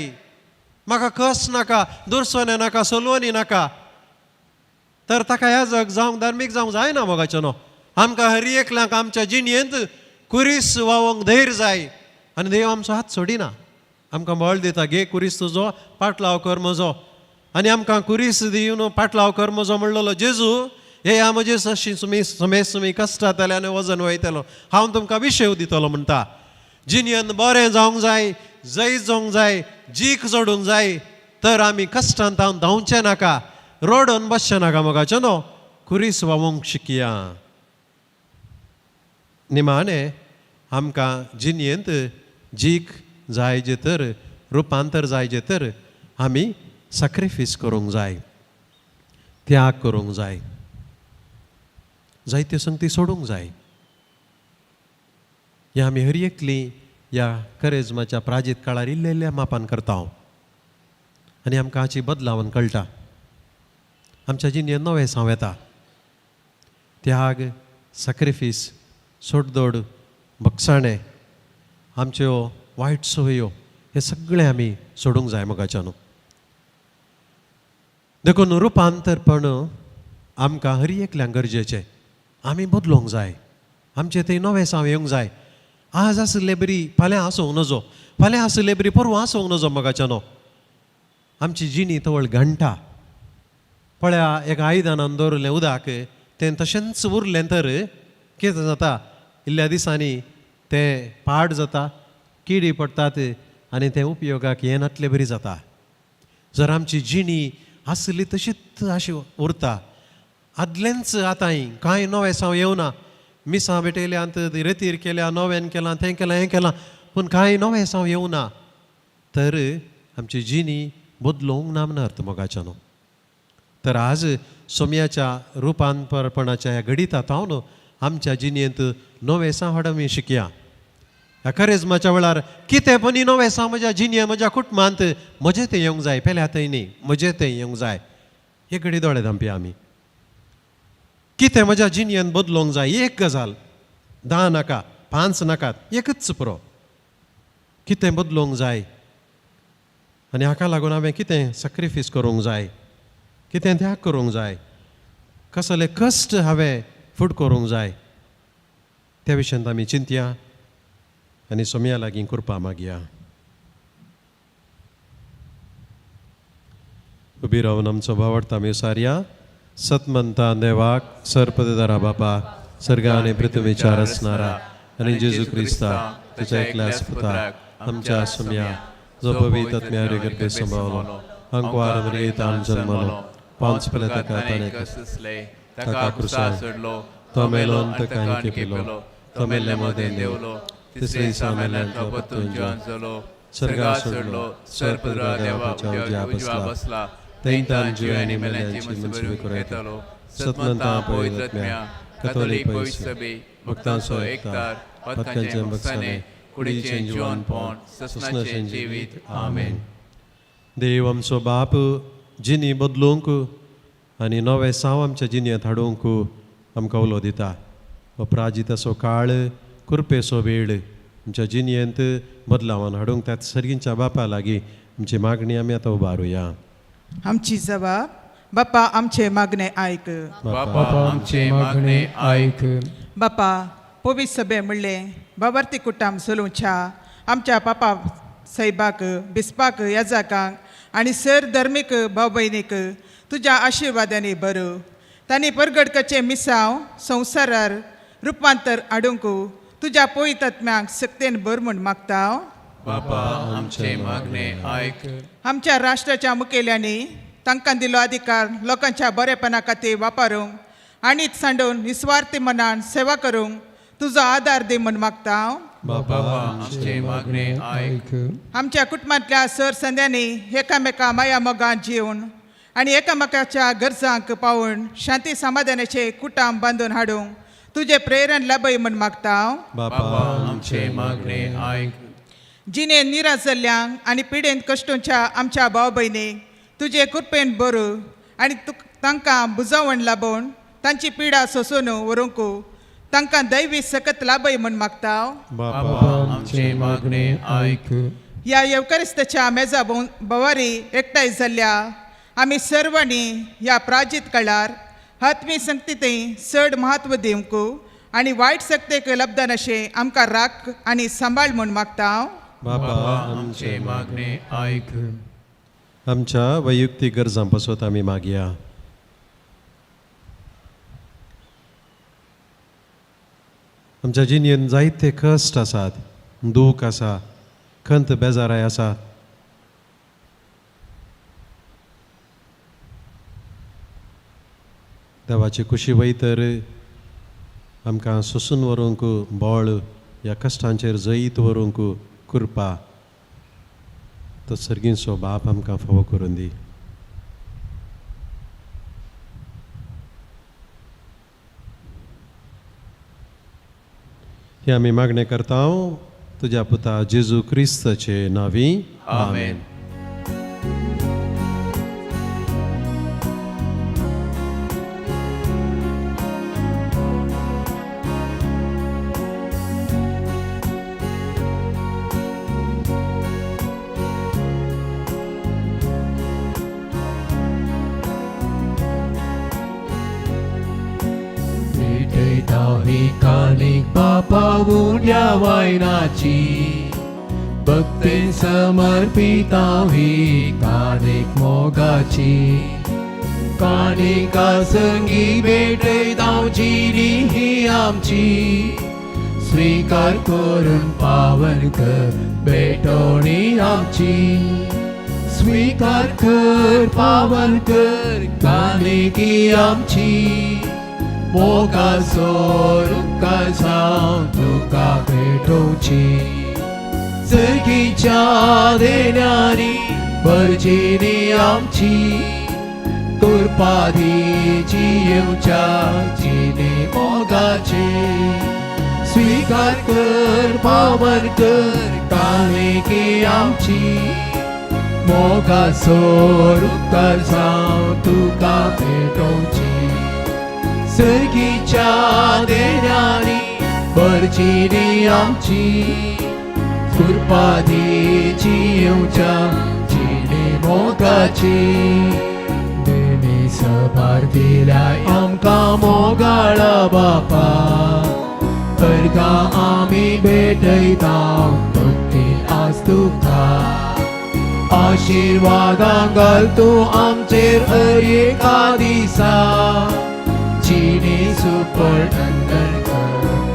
म्हाका कश्ट नाका, दुरसोने नाका, सोलवणी नाका, तर ताका ह्या जग जावंक धार्मीक जावंक जायना मोगाचो न्हू. आमकां हर एकल्यांक आमच्या जिणेंत कुरीस व्हांवंक धैर्य जाय आनी देव आमचो हात सोडिना, आमकां बळ दिता, घे कुरीस तुजो, पाटलाव कर म्हजो. आनी आमकां कुरीस दिवन पाटलाव कर म्हजो म्हणलेलो जेजू, हे ह्या म्हजे सशी तुमी समेस तुमी कश्टांतले आनी वजन वयतलो, हांव तुमकां विशेव दितलो म्हणटा. जिणेंत बरें जावंक जाय, जैत जावंक जाय, जीक जोडूंक जाय, तर आमी कश्टांत हांव धांवचें नाका, रडून बसचें नाका मोगाचो न्हू, कुरीस व्हांवूंक शिकया. निमाणें आमकां जिणेंत जीक जाय जे तर, रुपांतर जाय जे तर, आमी सॅक्रिफीस करूंक जाय, त्याग करूंक जाय, जायत्यो संगती सोडूंक जाय. ह्या आमी हर एकली ह्या करेजमाच्या प्राजीत काळार इल्ल्या इल्ल्या मापान करता हांव आनी आमकां हाची बदलावन कळटा, आमच्या जिणेंत नवें साव येता. त्याग, सॅक्रिफीस, सोडदोड, बक्षाणें, आमच्यो वायट संवयो, हे सगळें आमी सोडूंक जाय मोगाच्यान. देखून रुपांतरपण आमकां हर एकल्यांक गरजेचें, आमी बदलूंक जाय, आमचें थंय नवें साव येवंक जाय. आज आशिल्ले बरी फाल्यां आसूंक नजो, फाल्यां आशिल्ले बरी परवां आसूंक नजो मोगाच्यानो. आमची जिणी तवळ घाणटा. पळया एका आयदनान दवरिल्लें उदक तें तशेंच उरलें तर कितें जाता, इल्ल्या दिसांनी तें पाड जाता, किडी पडटात आनी तें उपयोगाक येनातले बरी जाता. जर आमची जिणी आसली तशीच अशी उरता, आदलेंच आतांय कांय नवें साव येवना, मिसां भेटयल्यांत, रेतीर केल्या, नव्यान केलां, तें केलां, हें केलां, पूण कांय नवें साव येवना, तर आमची जिणी बदलूंक ना म्हण अर्थ मोगाच्यानो. तर आज सोम्याच्या रुपांतरपणाच्या ह्या घडिता तावन आमच्या जिणेंत नवें साव हाड आमी शिकया. ह्या करेजमाच्या वेळार कितें पनी नवें साव म्हज्या जिणेंत, म्हज्या कुटुंबांत म्हजें तें येवंक जाय, पेल्या थंय न्ही, म्हजें तें येवंक जाय. हे घडी दोळे धांपया आमी. कितें म्हज्या जिणेंत बदलूंक जाय, एक गजाल, 10 नाका, 5 नाकात, एकच पुरो, कितें बदलूंक जाय आनी हाका लागून हांवें कितें सॅक्रिफीस करूंक जाय, कितें त्याग करूंक जाय, कसले कश्ट हांवें फुट करूंक जाय, त्या विशयांत आमी चिंतया आनी सोम्या लागीं कृपा मागया. उबी रावन आमचो भावार्थ आमी सारया. सतमंता देवाक सर्पदरा बापा, सर्गा आनी पृथ्वीच्या रचणारा आनी जेजू क्रिस्ता तुज्या एकल्याच पुताक आमच्या सोम्या, जो पवित्र आत्म्या गर्भे संभावलो, अंकवार मरियेतान जन्मलो, पांच पले ताका ताणें ताका क्रुसार सोडलो, तो मेलो ताका आनी केपिलो, तो मेल्ल्या मदें देवलो, तिसरे दिसा मेल्ल्यान तो परतून जिवन जालो, सर्गार सोडलो, सर्पदरा देवाच्या उजव्या बसला, थंयतान जिव्या आनी मेल्यांची मनसुबी करयतलो. सतमंता पवित्र आत्म्या, कथोलीक पवित्र सभे, भक्तांचो एकतार, पत्कांचें भक्साणें, कुडीचें जिवनपण, ससनाचें जिवीत. आमेन. देव आमचो बाप जिणी बदलूंक आनी नवें साव आमच्या जिणेंत हाडूंक आमकां उलो दिता. हो प्राजिताचो काळ, कृपेचो वेळ आमच्या जिणेंत बदलावान हाडूंक त्या सर्गींच्या बापा लागीं आमची मागणी आमी आतां उबारुया. आमची जबाब बापा आमचे मागणे आयक. बापा आमचे मागणे आयक. बापा, पवित्र सभे म्हणलें बाबार्थी कुटाम चलोवच्या आमच्या पापा साहेबाक, बिस्पाक, याजाकांक आनी सर धर्मीक भाव भयणीक तुज्या आशिर्वादांनी बरो. तांणी परगडकाचें मिसांव संवसारार रुपांतर हाडूंक तुज्या पवित्र सक्तेन भर म्हूण मागता. बापा आमचे मागणे आयक. आमच्या राष्ट्राच्या मुखेल्यांनी तांकां दिलो अधिकार लोकांच्या बरेपणा खातीर वापरूंक आनी सांडून निस्वार्थी मनान सेवा करूंक तुजो आदार दी म्हूण मागता. बापा आमचे मागणे आयक. आमच्या कुटुंबांतल्या सर संद्यांनी एकामेका माया मोगान जिवन आनी एकामेकाच्या गरजांक पावून शांती समाधानाचे कुटाम बांदून हाडूंक तुजें प्रेरण लाभय म्हूण मागता. बापा आमचे मागणे आयक. जिणेन निराश जाल्ल्यांक आनी पिडेन कश्टोंच्या आमच्या भाव भयणीक तुजे कृपेन बरो आनी तांकां बुजवण लाबोवन तांची पिडा सोंसून व्हरूंक तांकां दैवी सकत लाभय म्हूण मागता. बापा आमचे मागणे आयक. ह्या येवकारिस्ताच्या मेजा भोवारी एकठांय जाल्ल्या आमी सर्वांनी ह्या प्राजीत काळार आत्मी संगतींत चड म्हत्व दिवंक आनी वायट सक्तेक लब्धन अशें आमकां राख आनी सांबाळ म्हूण मागता. बापा आमचे मागणे आयक. आमच्या वैयक्तीक गरजां पासत आमी मागया. आमच्या जिणेंत जायते कश्ट आसात, दूख आसा, खंत बेजाराय आसा. देवाची खुशी वयतर आमकां सोसून व्हरूंक बळ, ह्या कश्टांचेर जैत व्हरूंक कृपा तो सर्गींचो बाप आमकां फावो करून दी. ही आमी मागणें करता तुज्या पुता जेजू क्रिस्ताचे नांवी. आमेन. भेटयता ही कानीक बापा उण्या वायनाची भक्तीन समर्पिता ही कानीक मोगाची कानिका संगी भेटयता जिणी ही आमची स्वीकार करून पावन कर भेटवणी आमची स्वीकार कर पावन कर कानिकी आमची मोगाचो रुखासांव तुका भेटोवची सर्गीच्या देण्यांनी भरजिनी आमची कृपादीची येवच्या जिणे मोगाचे स्वीकार कर पावन कर कानिकी आमची मोगाचो रुखासांव तुका भेटोवची सर्गीच्या देण्यांनी भरजिनी आमची कृपादीची येवच्या जिणे मोगाची देणी सभार दिल्या आमकां मोगाळा बापा अर्गा आमी भेटयता भक्ती आज तुका आशिर्वादां घाल तूं आमचेर एका दिसा जिणे सुपर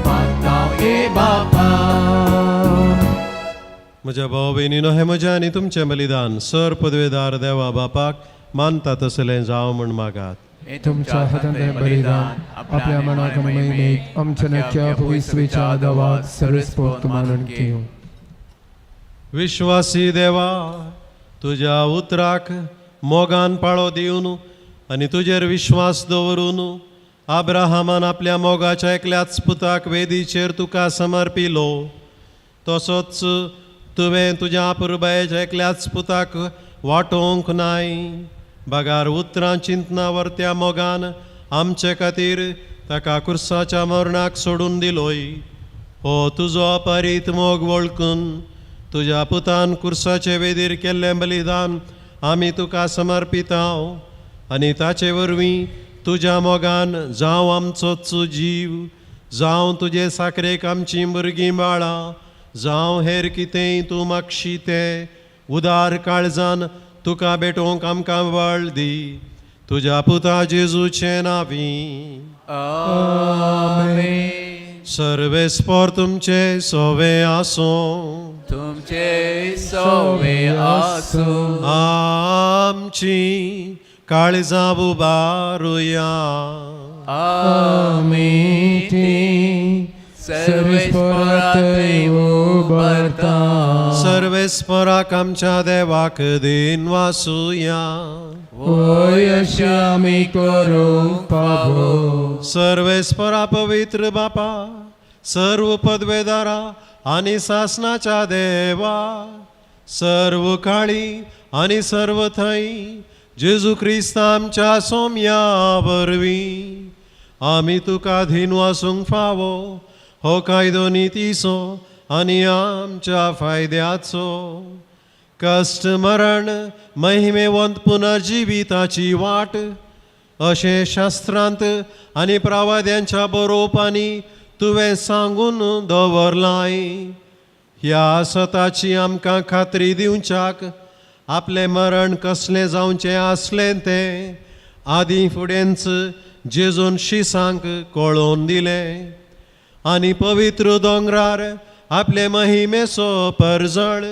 मागता ए बापा. म्हज्या भाव भयणीनो, हें म्हजें आनी तुमचें बलिदान सर पदवेदार देवा बापाक मानता तसलें जावं म्हूण मागात. तुमच्या हातांतलें बलिदान आपल्या मनाक आनी महिमेक आमच्या नक्या पवित्रच्या देवाक सर्वस्पोत मानून घेवं. विश्वासी देवा, तुज्या उतराक मोगान पाळो दिवन आनी तुजेर विश्वास दवरून आब्राहामान आपल्या मोगाच्या एकल्याच पुताक वेदीचेर तुका समर्पिलो, तसोच तुवें तुज्या अपुरबायेच्या एकल्याच पुताक वाटोवंक नाय, बगार उतरां चिंतना वर्त्या मोगान आमचे खातीर ताका कुर्साच्या मरणाक सोडून दिलोय. हो तुजो अपरीत मोग वळखून तुज्या पुतान कुर्साचे वेदीर केल्लें बलिदान आमी तुका समर्पितांव. आनी ताचे वरवीं तुज्या मोगान जावं आमचोच जीव, जावं तुजे साकरेक आमचीं भुरगीं बाळां, जावं हेर कितेंय तूं मागशी तें उदार काळजान तुका भेटोवंक आमकां बळ दी. तुज्या पुता जेजूचे नांवी. आमेन. सर्वेस्पोर तुमचे सोवे आसूं. तुमचे सोवे आसूं. आमची काळजां उबारुया. आमी ती सर्वेस्परातय उबारता. सर्वेस्पराक आमच्या देवाक दिन वासुया. वय अशें आमी करूंक फावो. सर्वेस्परा पवित्र बापा, सर्व पदवेदारा आनी सासनाच्या देवा, सर्व काळी आनी सर्व थंय जेजू क्रिस्त आमच्या सोम्या वरवीं आमी तुका धीन वासूंक फावो हो कायदो नितीचो आनी आमच्या फायद्याचो. कश्ट मरण महिमेवंत पुनर्जिविताची वाट अशें शास्त्रांत आनी प्रवाद्यांच्या बरोवपांनी तुवें सांगून दवरलाय. ह्या सताची आमकां खात्री दिवच्याक आपलें मरण कसलें जावचें आसलें तें आदीं फुडेंच जेजून शिसांक कळोवन दिलें आनी पवित्र दोंगरार आपले महिमेचो परजळ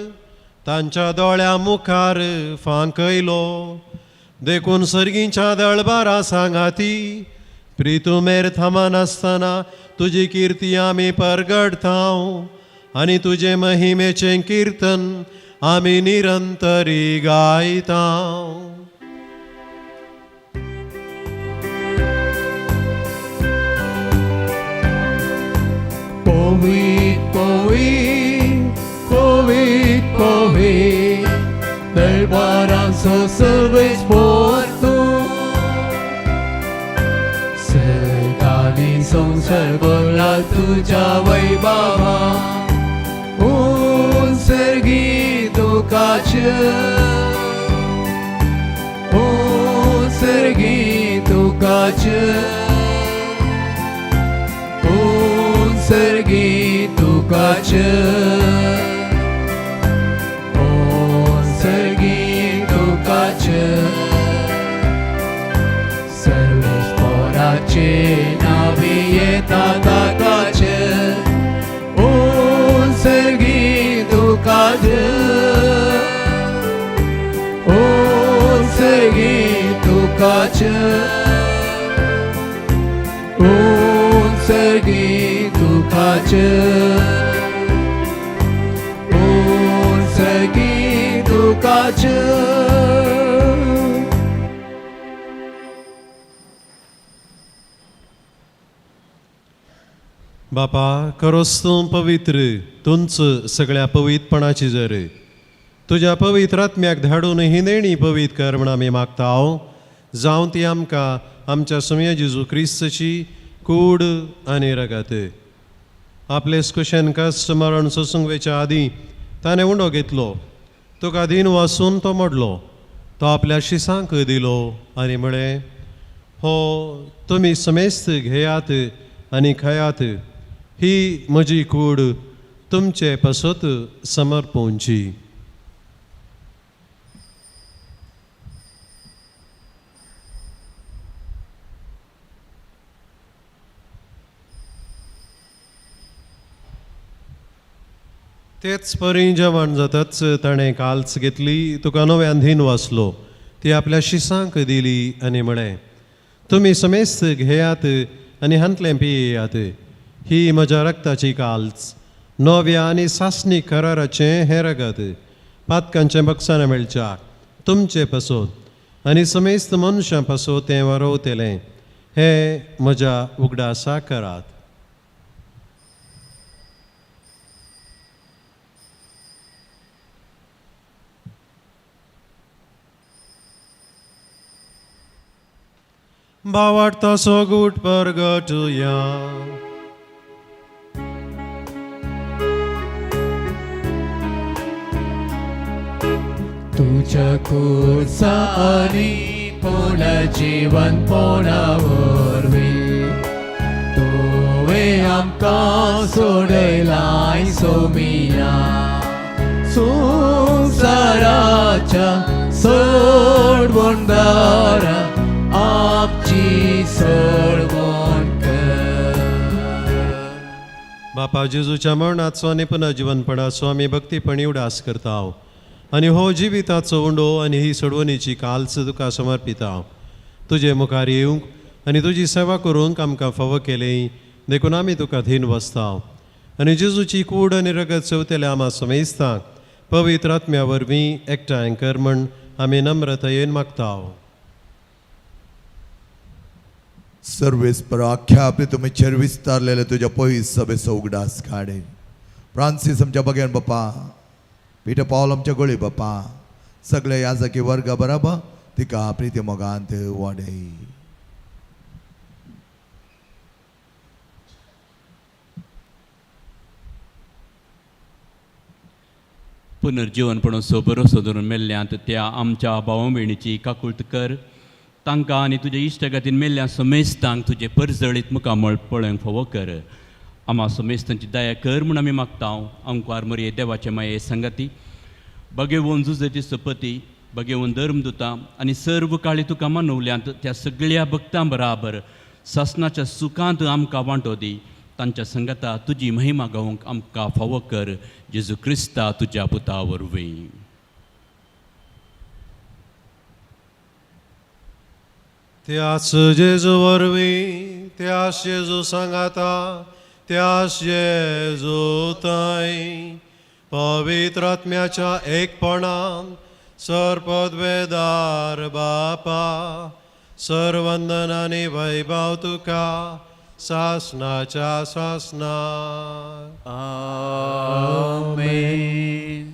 तांच्या दोळ्या मुखार फांकयलो. देखून सर्गींच्या दळबारा सांगाती प्रितुमेर थांबनासतना तुजी किर्ती आमी परगडतांव आनी तुजे महिमेचें किर्तन आमी निरंतरी गायतांव. पवित पवित पवित पवित दरबारांचो सर्वेस्पोर तूं. सर्गांनी संवसार भरला तुज्या वैभवा, उंच सर्गी तुकाच, उंच सर्गी तुकाच, उंच सर्गी तुकाच, उंच सर्गी तुकाच. सर्वेस्पोराचे नावे येता ताकाच, उंच सर्गी तुकाच, उंच सर्गी तुकाच, उंच सर्गी तुकाच, उंच सर्गी तुकाच. बापा खरोच तूं पवित्र, तूंच सगळ्या पवित्रपणाची जर तुज्या पवित्र आत्म्याक धाडून ही देणी पवित्र कर म्हण आमी मागता. जावं ती आमकां आमच्या सोम्या जेजू क्रिस्तची कूड आनी रगत. आपले कुशेन कश्ट मरण सोसूंक वेच्या आदीं ताणें उंडो घेतलो, तुका दीन वासून तो मोडलो, तो आपल्या शिसांक दिलो आनी म्हळें, हो तुमी समेस्त घेयात आनी खायात, ही म्हजी कूड तुमचे पासत समर्पणची. तेच परी जेवण जाताच ताणें काल्च घेतली, तुका नव्यान धीन वाचलो, ती आपल्या शिसांक दिली आनी म्हळें, तुमी समेस्त घेयात आनी हांतलें पियेयात, ही म्हज्या रक्ताची काल्च, नव्या आनी सासणी कराराचें हें रगत, पातकांचें बक्षां मेळच्या तुमचे पासत आनी समेस्त मनशां पासत तें वरोवतलें, हें म्हज्या उगडासा करात. भावार्थाचो गूट परगटुया. तुझ्या खुर्सा आनी पुनर्जीवनपणा वरवीं तुवें आमकां सोडयलाय सोमिया संवसाराच्या सोडवणदारा आमची सोडवण कर. बापा जेजूच्या मरणाचो आनी पुनर्जिवनपणाचो आमी भक्तीपणी उडास करता आनी हो जिविताचो उंडो आनी ही सोडवणीची काल्स तुका समर्पिता. तुजे मुखार येवंक आनी तुजी सेवा करूंक आमकां फावो केली देखून आमी तुका धीन बसता आनी जेजूची कूड आनी रगत चवतल्या आमा समेस्तांक पवित्र आत्म्या वरवीं एकठांय कर म्हण आमी नम्रतायेन मागता. सर्वेस्पर आख्या आपले तुमी चेर विस्तारलेले तुज्या पयस सभेचो उगडास काडे. फ्रांसीस आमच्या बगेन बापा, पिटर पावल आमच्या गोळी बापा, सगळे याजकी वर्गा बराबर तिका प्रिती मोगांत वाडय. पुनर्जीवनपणाचो भरोसो धरून मेल्ल्यांत त्या आमच्या भाव भयणीची काकूळत कर. तांकां आनी तुज्या इश्टगतीन मेल्ल्या समेस्तांक तुजें परजळीत मुखामळ पळोवंक फावो कर. आमा समेस्तांची दया कर म्हूण आमी मागता. अंकवार मरये देवाचे माये संगती बगेवन जुजेची सपती बगेवन धर्मदुता आनी सर्व काळी तुका मनवल्यांत त्या सगळ्या भक्तां बराबर सासनाच्या सुखांत आमकां वांटो दी. तांच्या संगता तुजी महिमा गावंक आमकां फावो कर. जेजू क्रिस्ता तुज्या पुता वरवीं. त्याच जेजू वरवीं, त्याच जेजू सांगाता, त्याच जेजू ताई पवित्र आत्म्याच्या एकपणान सर्पद्वेदार बापा सर्वंदन आनी वैभव तुका सासनाच्या सासना. आमेन.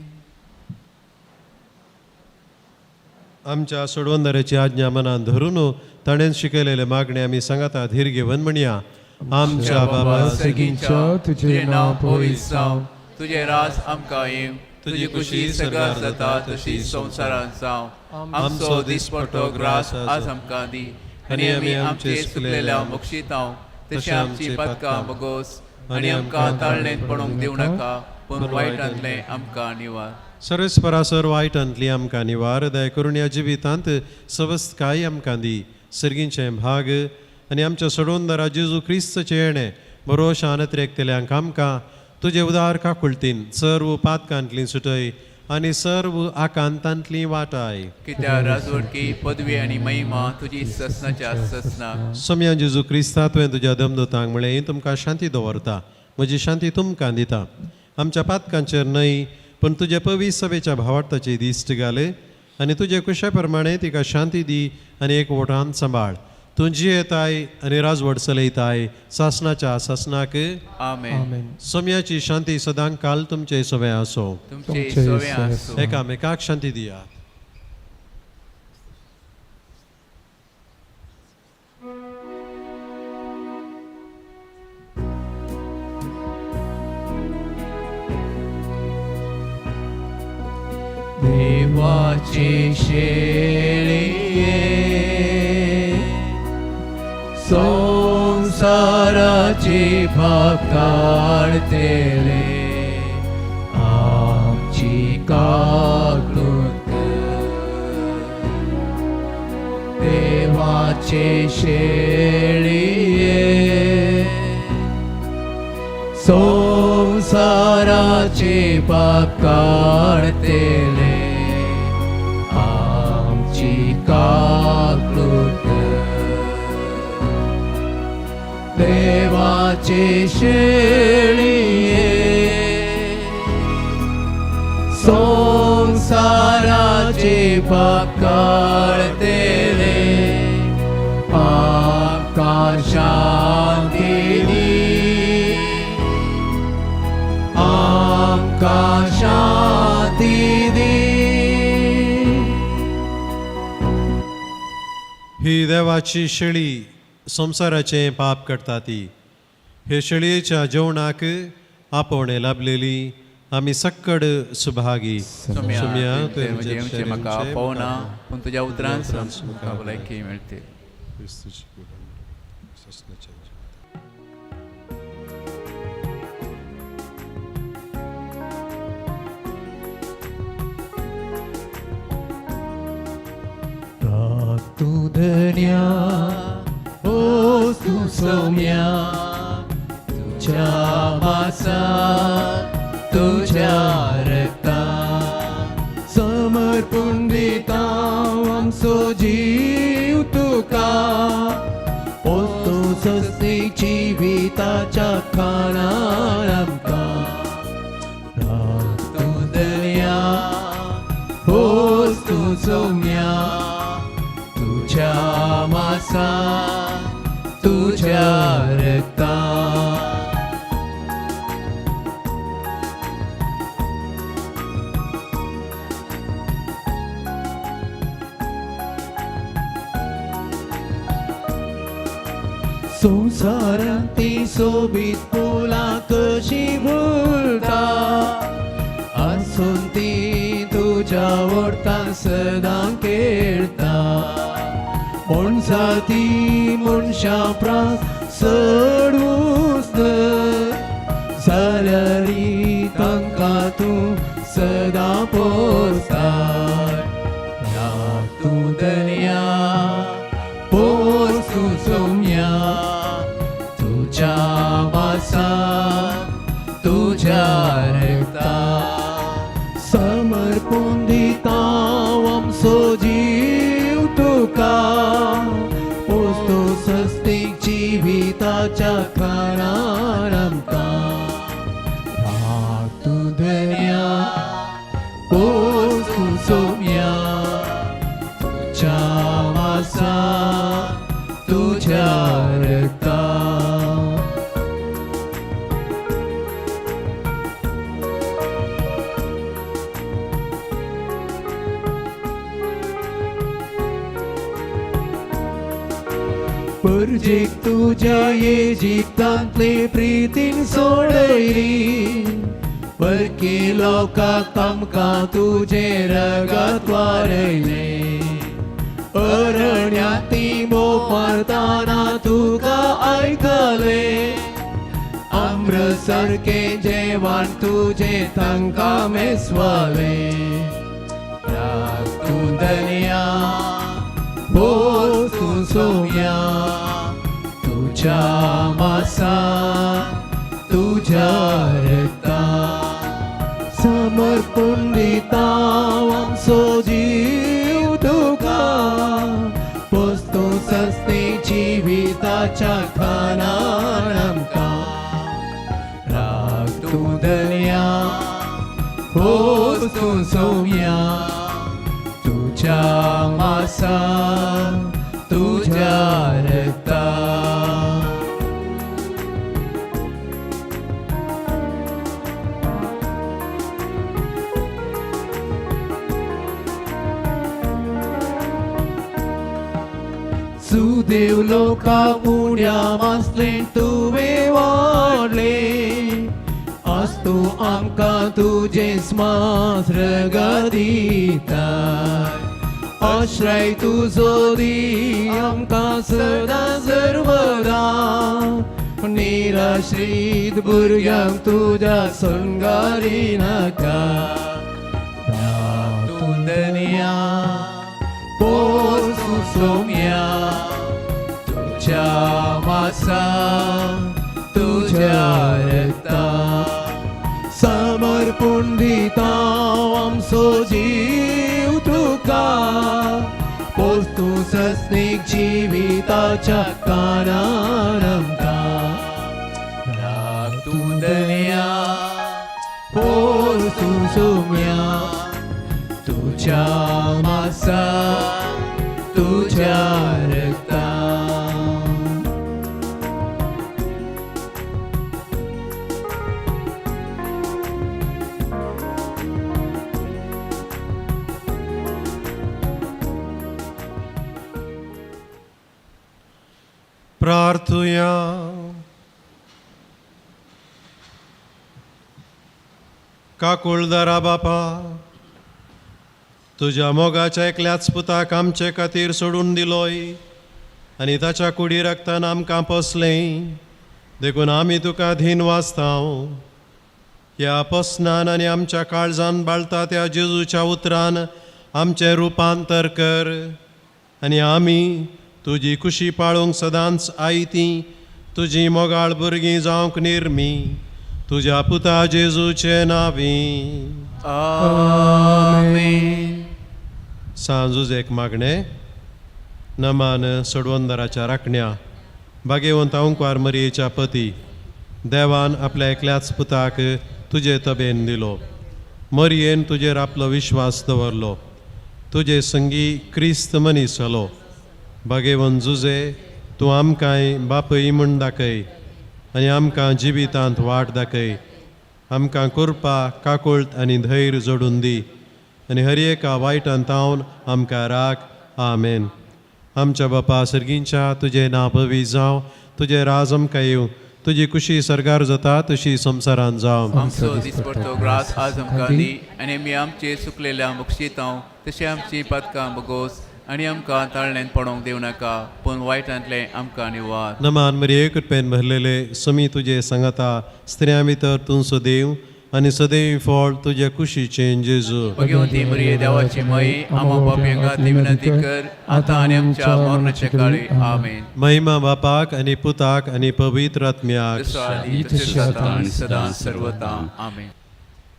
आमच्या सोडवंदराची आज्ञा मनान धरून ताणें शिकयलेले मागणे आमी सांगाता धीर घेवन म्हणया. आमच्या बाबा सर्गीच्या तुजें नांव पवित्र जावं, तुजें राज आमकां येवं, तुजी खुशी सगळ्याक जाता तशी संवसारांत जावं. आमचो दिसपट्टो ग्रास आज आमकां दी आनी आमी आमचे चुकलेल्या मोक्षितांव तशें आमची पातकां बगोस आनी आमकां ताळणेंत पडूंक दिवं नाका, पूण वायटांतलें आमकां निवार. सर्वेस्परासर वायटांतली आमकां निवार दया करून ह्या जिवितांत सवस्तकाय आमकां दी. सर्गींचें भाग आनी आमच्या सोडवंदरा जेजू क्रिस्तचें येणें बरो शानत रेखतल्यांक आमकां तुजे उदार काकुळतीन सर्व पातकांतली सुटय आनी सर्व आकांतांतली वाटाय. कित्याक राजवटकी पदवी आनी महिमा तुजी ससनाच्या ससना. सोम्या जेजू क्रिस्ता तुवें तुज्या दमदूतांक म्हळें तुमकां शांती दवरता, म्हजी शांती तुमकां दिता. आमच्या पातकांचेर न्हय पूण तुज्या पवित्र सभेच्या भावार्थाची दिश्ट घाले आनी तुजे कुशा प्रमाणे तिका शांती दी आनी एक वोटान सांबाळ. तूं जियेताय आनी राजवट चलयताय सासनाच्या सासनाक. आमेन. सोम्याची शांती सदां काल तुमचे सवे आसो. तुमचे सवे आसूं. एकामेकाक शांती दियात. देवाची शेळये संसाराची पाप काडतले आमची काकूत कर. देवाचे शेळये संसाराची पाप काडतले आमची काकूत कर. देवाचे शेळये संसाराचे पाप काडतले आमकां शांती दी, आमकां शांती दी. ही देवाची शेळी संवसाराचें पाप करता ती. हे शेळयेच्या जेवणाक आपोवणें लाभलेली आमी सक्कड सुभागी. सोम्या, तुवें म्हजें येवचें म्हाका पावना, पूण तुज्या उतरान म्हाका भलायकी मेळटली. तूं धन्या ओ तूं सौम्या, तुज्या मासा तुज्या रक्ता समर्पूण दिता आमचो जीव तुका, पोस्तो सस्ती जिविताच्या खाणार आमकां. तूं धन्या ओ तूं सौम्या, तुज्या मासा तुज्या रक्ता. संवसारांत ती सोबीत फुलां कशी फुलता, आसून ती तुज्या वोडतां सदां खेळटा. मनशाती मनशां प्रास चड न्हय, जाल्यार तांकां तूं सदां पोसता. तूं धन्या पोस तूं सौम्या, तुज्या मासा तुज्या रक्ता समर्पूण दिता आमचो जीव तुका, पोस्तो सस्तीक जिविताच्या खाणार आमकां. तूं धन्या पोस तूं सौम्या, तुज्या मासा तुज्या रक्ता. परजेक तुज्या इजिप्तांतले प्रितीन सोडयली, परकी लोकांक आमकां तुजें रगत वारयलें. अरण्यांत ती मोग मारतना तुका आयकलें, आम्र सारकें जेवण तुजें तांकां मेसवालें. तूं धन्या पोस तूं सौम्या, तुज्या मासा तुज्या रक्ता समर्पूण दिता आमचो जीव तुका, पोस तूं सस्ती जिविताच्या खाणार आमकां. राग तूं धन्या पोस तूं सौम्या, तुज्या मासा तुज्या रक्ता. सुदेव लोका उण्या मासलें तुवें वाडलें, आज तूं आमकां तुजें स्मास रगत दिता. आश्रय तुजो दी आमकां सदां सर्वदा, निराश्रीत भुरग्यांक तुज्या संगारी नाका. तूं धन्या पोस तूं सौम्या, तुज्या मासा तुज्या रक्ता समर्पूण दिता आमचो जीव तुका, पोस तूं सस्नीक जिविताच्या खाणार आमकां. तूं धन्या पोस तूं सौम्या, तुज्या मासा तुज्या रक्ता. प्रार्थुया. काकुळदारा बापा, तुज्या मोगाच्या एकल्याच पुताक आमचे खातीर सोडून दिलोय आनी ताच्या कुडी रक्तान आमकां पोसलें, देखून आमी तुका धीन वाचतांव. ह्या पसनान आनी आमच्या काळजान बाळता त्या जेजूच्या उतरान आमचें रुपांतर कर आनी आमी तुजी खुशी पाळूंक सदांच आयती तुजी मोगाळ भुरगीं जावंक निर्मी तुज्या पुता जेजूचे नांवी. आमेन. सांजूज एक मागणें. नमान सोडवंदराच्या राखण्या भागेवंत अंकवार मरयेच्या पती देवान आपल्या एकल्याच पुताक तुजे तबेन दिलो. मरयेन तुजेर आपलो विश्वास दवरलो. तुजे संगी क्रिस्त मनीस जालो. भागेवंत जुजे, तूं आमकांय बापय म्हूण दाखय आनी आमकां जिवितांत वाट दाखय. आमकां कृपा, काकुळट आनी धैर्य जोडून दी आनी हर एका वायटान तावन आमकां राख. आमेन. आमच्या बापा सर्गींच्या, तुजें नांव पवित्र जावं, तुजें राज आमकां येवं, तुजी खुशी सर्गार जाता तशी संवसारांत जावं. आमचो दिसपडतो ग्रास आज आमकां दी आनी आमी आमचे सुकलेल्या बक्षितांव तशें आमची पातकां बगोस आनी आमकां ताळण्यान पडोवंक दिवं नाका, पूण वायटांतलें आमकां निवार. नमान मरिये, कृपेन भरलेले, समी तुजे सांगाता, स्त्रियां भितर तूं सदैव आनी सदैव फळ तुजे कुशीचें जेजू. भगवती मरिये, देवाची माई, आमा पापयांक खातीर विनंती कर आतां आनी आमच्या मरणाच्या काळी. आमेन. महिमा बापाक आनी पुताक आनी पवित्र आत्म्याक. जसो आदी तशेंच आतां आनी सदां सर्वता. आमेन.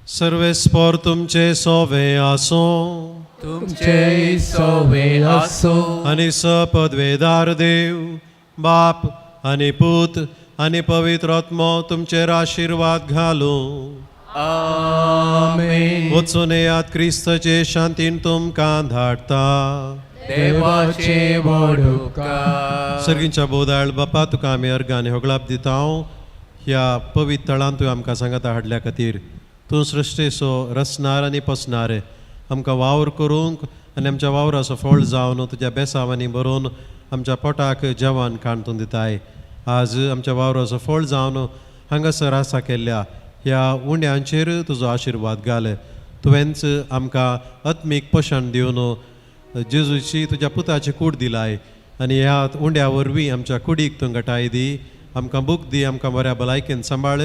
सर्वेस्पोर तुमचे सोवे आसूं. तुमचे सोवे आसो. आनी सपदवेदार देव बाप आनी पूत आनी पवित्र आत्मो तुमचेर आशिर्वाद घालूं. आमेन. वचून येयात, क्रिस्तचे शांतीन तुमकां धाडटा. देवाचे व्हड उपकार. सर्गींच्या बोदाळ बापा, तुका आमी अर्गां आनी होगळाप दिता. ह्या पवित्र तळान तुवें आमकां सांगाता हाडल्या खातीर. तूं सृश्टेचो रचणार आनी पोसणार, आमकां वावर करूंक आनी आमच्या वावराचो फळ जावन तुज्या बेसांवांनी बरोवन आमच्या पोटाक जेवण काण तूं दिताय. आज आमच्या वावराचो फळ जावन हांगासर आसा केल्ल्या ह्या उंड्यांचेर तुजो आशिर्वाद घाल. तुवेंच आमकां आत्मीक पोशण दिवन जेजूची तुज्या पुताची कूड दिलाय आनी ह्या उंड्या वरवीं आमच्या कुडीक तूं घटाय दी. आमकां भूक दी, आमकां बऱ्या भलायकेन सांबाळ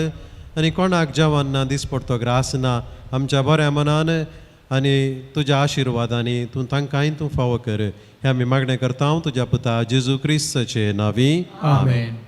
आनी कोणाक जेवण ना, दिसपडतो ग्रास ना, आमच्या बऱ्या मनान आनी तुज्या आशिर्वादांनी तूं तांकांय तूं फावो कर. हें आमी मागणें करता तुज्या पुता जेजू क्रिस्ताचे नांवी. आमेन.